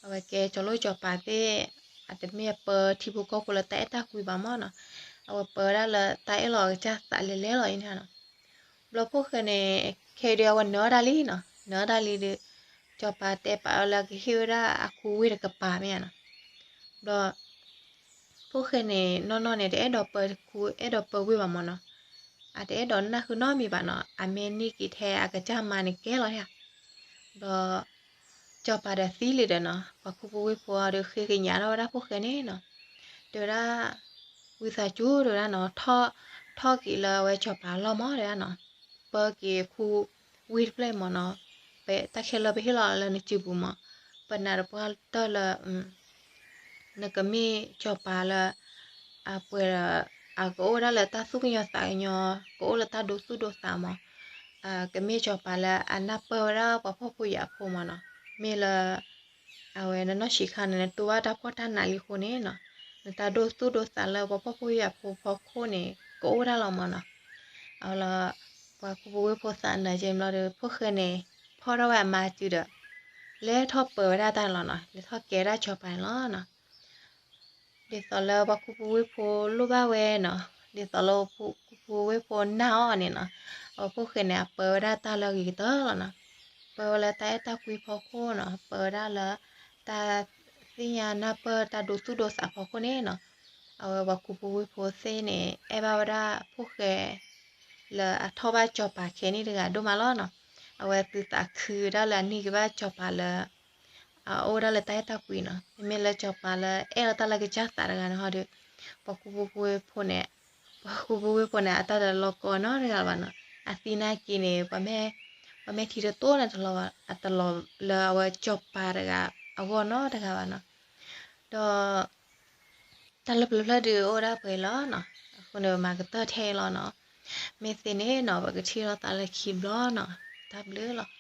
အဝဲကဲစီၤလိၣ်စီၤပၤသ့ၣ် အတမ့ၢ်အပၢထံဖိကီၢ်ဖိလၢတၢ်အဲၣ်တၢ်ကွံဘၣ်မးနီၤ. အဝဲပၢဝဲဒၣ်လၢတၢ်အဲၣ်လီၤအကစၢ်သးလဲၤလဲၤလီၤအံၤန့ၣ်နီၤ. ဘျီဖိၣ်ဃဲန့ၣ် ခဲအံၤဒီးအဝဲနၢၤဒၣ်လံနီၤ, နၢၤဒၣ်လံဒီး စီၤပၤတဲပာ်အီၤလၢကဟ့ၣ်ဝဲဒၣ်အခူဝ့ၢ်တကပၤမ့ၢ်ဧါနီၤ. ဘျီ ဖိၣ်ဃဲန့ၣ် နီၢ်နီၢ်န့ၣ် တအဲၣ်ဒိးပၢခူ အဲၣ်ဒိးပၢဝ့ၢ်ဘၣ်မၢ်နီၤ. အတအဲၣ်ဒိးနၢ်ဃုနီတမံၤဘၣ်နီၤ, အမ့ၢ်န့ၢ်က့ၤထဲအကစၢ်မါန့ၣ်ကဲလီၤဧါ. ဘျီ စီၤပၤဒီးသံလံဒီးနီၤ, ပှၤခူပူၤဝ့ၢ်ဖိဒီးဃ့ကညးထီၣ်ဝဲဒၣ်ဖိၣ်ဃဲန့ၣ်နီၤ, တဲဝဲဒၣ် ဝံသးစူၤတဲဝဲဒၣ်နီၤ, ထီၣ်က့ၤလၢအဝဲစီၤပၤအလီၢ်မၢ်တဲဝဲဒၣ်နီၤ, ပၢက့ၤခူဝ့ၢ်တဖျၢၣ်မၢ်နီၤ, ပတၢ်ခဲလၢာ်ပဟ့ၣ်လီၤလၢနစုပူၤမၢ်, ပနာ်တပှၢ်တၢၢ်လၢ နကမ့ၢ်စီၤပၤလၢ အပှဲၤဒီး အကအိၣ်ဝဲဒၣ်လၢတၢ်သူၣ်ကညီၤသးကညီၤ, ကအိၣ်လၢတၢ်ဒိသူၣ်ဒိသးမၢ်, ကမ့ၢ်စီၤပၤလၢအနၢ်ပၢၢ်ဝဲဒၣ်ပှၤဖှီၣ်ဖိယာ်ဖိမၢ်နီၤ, မ့ၢ်လၢ အဝဲနနီၢ်ဆံးခါန့ၣ် နတိၢ်ဘၣ်တၢ်ဖှီၣ်တၢ်နးလံအဃိန့ၣ်နီၤ, နတၢ်ဒိသူၣ်ဒိသးလၢပှၤဖှီၣ်ဖိယာ်ဖိဖီခိၣ်န့ၣ် ကအိၣ်ဝဲဒၣ်လီၤမၢ်နီၤ. အဝဲလၢ ပှၤခူပူၤဝ့ၢ်ဖိသးနၢၤက့ၤဘျီဒီး ဖိၣ်ဃဲန့ၣ် ဖီၣ်ထီၣ်ဝဲအမါစုဒီး လဲၤထီၣ်ပၢဝဲဒၣ်တၢ်န့ၣ်လီၤနီၤ, လဲၤထီၣ်ကဲဒၣ်စီၤပၤန့ၣ်လီၤနီၤ. ဒ်သိးလၢပှၤခူပူၤဝ့ၢ်ဖိလိၣ်ဘၣ်ဝဲနီၤ, ဒ်သိးလၢပှၤခူပူၤဝ့ၢ်ဖိနာ်အီၤန့ၣ်နီၤ, အဝဲဖိၣ်ဃဲန့ၣ် အပၢဝဲဒၣ်တၢ်လၢအဂ့ၤကတၢၢ်လီၤနီၤ, ပၢဝဲလၢတၢ်အဲၣ်တၢ်ကွံဖီခိၣ်နီၤ, ပၢဝဲဒၣ်လၢ တၢ်သ့ၣ်ညါနၢ်ပၢၢ်တၢ်ဒိသူၣ်ဒိသးဖီခိၣ်န့ၣ်နီၤ, အဝဲပှၤခူပူၤဝ့ၢ်ဖိသ့ၣ်န့ၣ် အဲၣ်ဘၣ်ဝဲဒၣ်ဖိၣ်ဃဲ လၢအထီၣ်ဘၣ်စီၤပၤခဲန့ၣ်တဂၤဒိၣ်မးလီၤနီၤ. အဝဲသုသးခုဝဲဒၣ်လၢအန့ၢ်က့ၤဘၣ်စီၤပၤလၢ အအိၣ်ဝဲဒၣ်လၢတၢ်အဲၣ်တၢ်ကွံနီၤ, မ့မ့ၢ်လၢစီၤပၤလၢအဲၣ်လီၤတၢ်လၢကစၢ်သးတဂၤန့ၣ်ဟီဒီး ပှၤခူပူၤဝ့ၢ်ဖိန့ၣ် ပှၤခူပူၤဝ့ၢ်ဖိန့ၣ် အတၢ်တလီၤကီနီတဂၤဘၣ်နီၤ, အသံနာ်က့ၤန့ၣ် ပှၤမဲာ်ထံတတိၢ်န့ၣ်တလီၤဘၣ်, အတလီၤလၢအဝဲစီၤပၤတဂၤအဂီၢ်နီတဂၤဘၣ်နီၤ. ဒီး တၢ်လၢပျၢၤဖျၢၣ်ဒုးအိၣ်ဒၣ်ပှဲၤလီၤနီၤ, အဃိန့ၣ် ပမၤကတၢၢ်ထဲအံၤလီၤနီၤ. မ့ၢ်သ့န့ၣ်နီၤ ပကထံၣ်လိာ်သးလၢခံဘျီနီၤ, တၢ်ဘျုးလီၤ.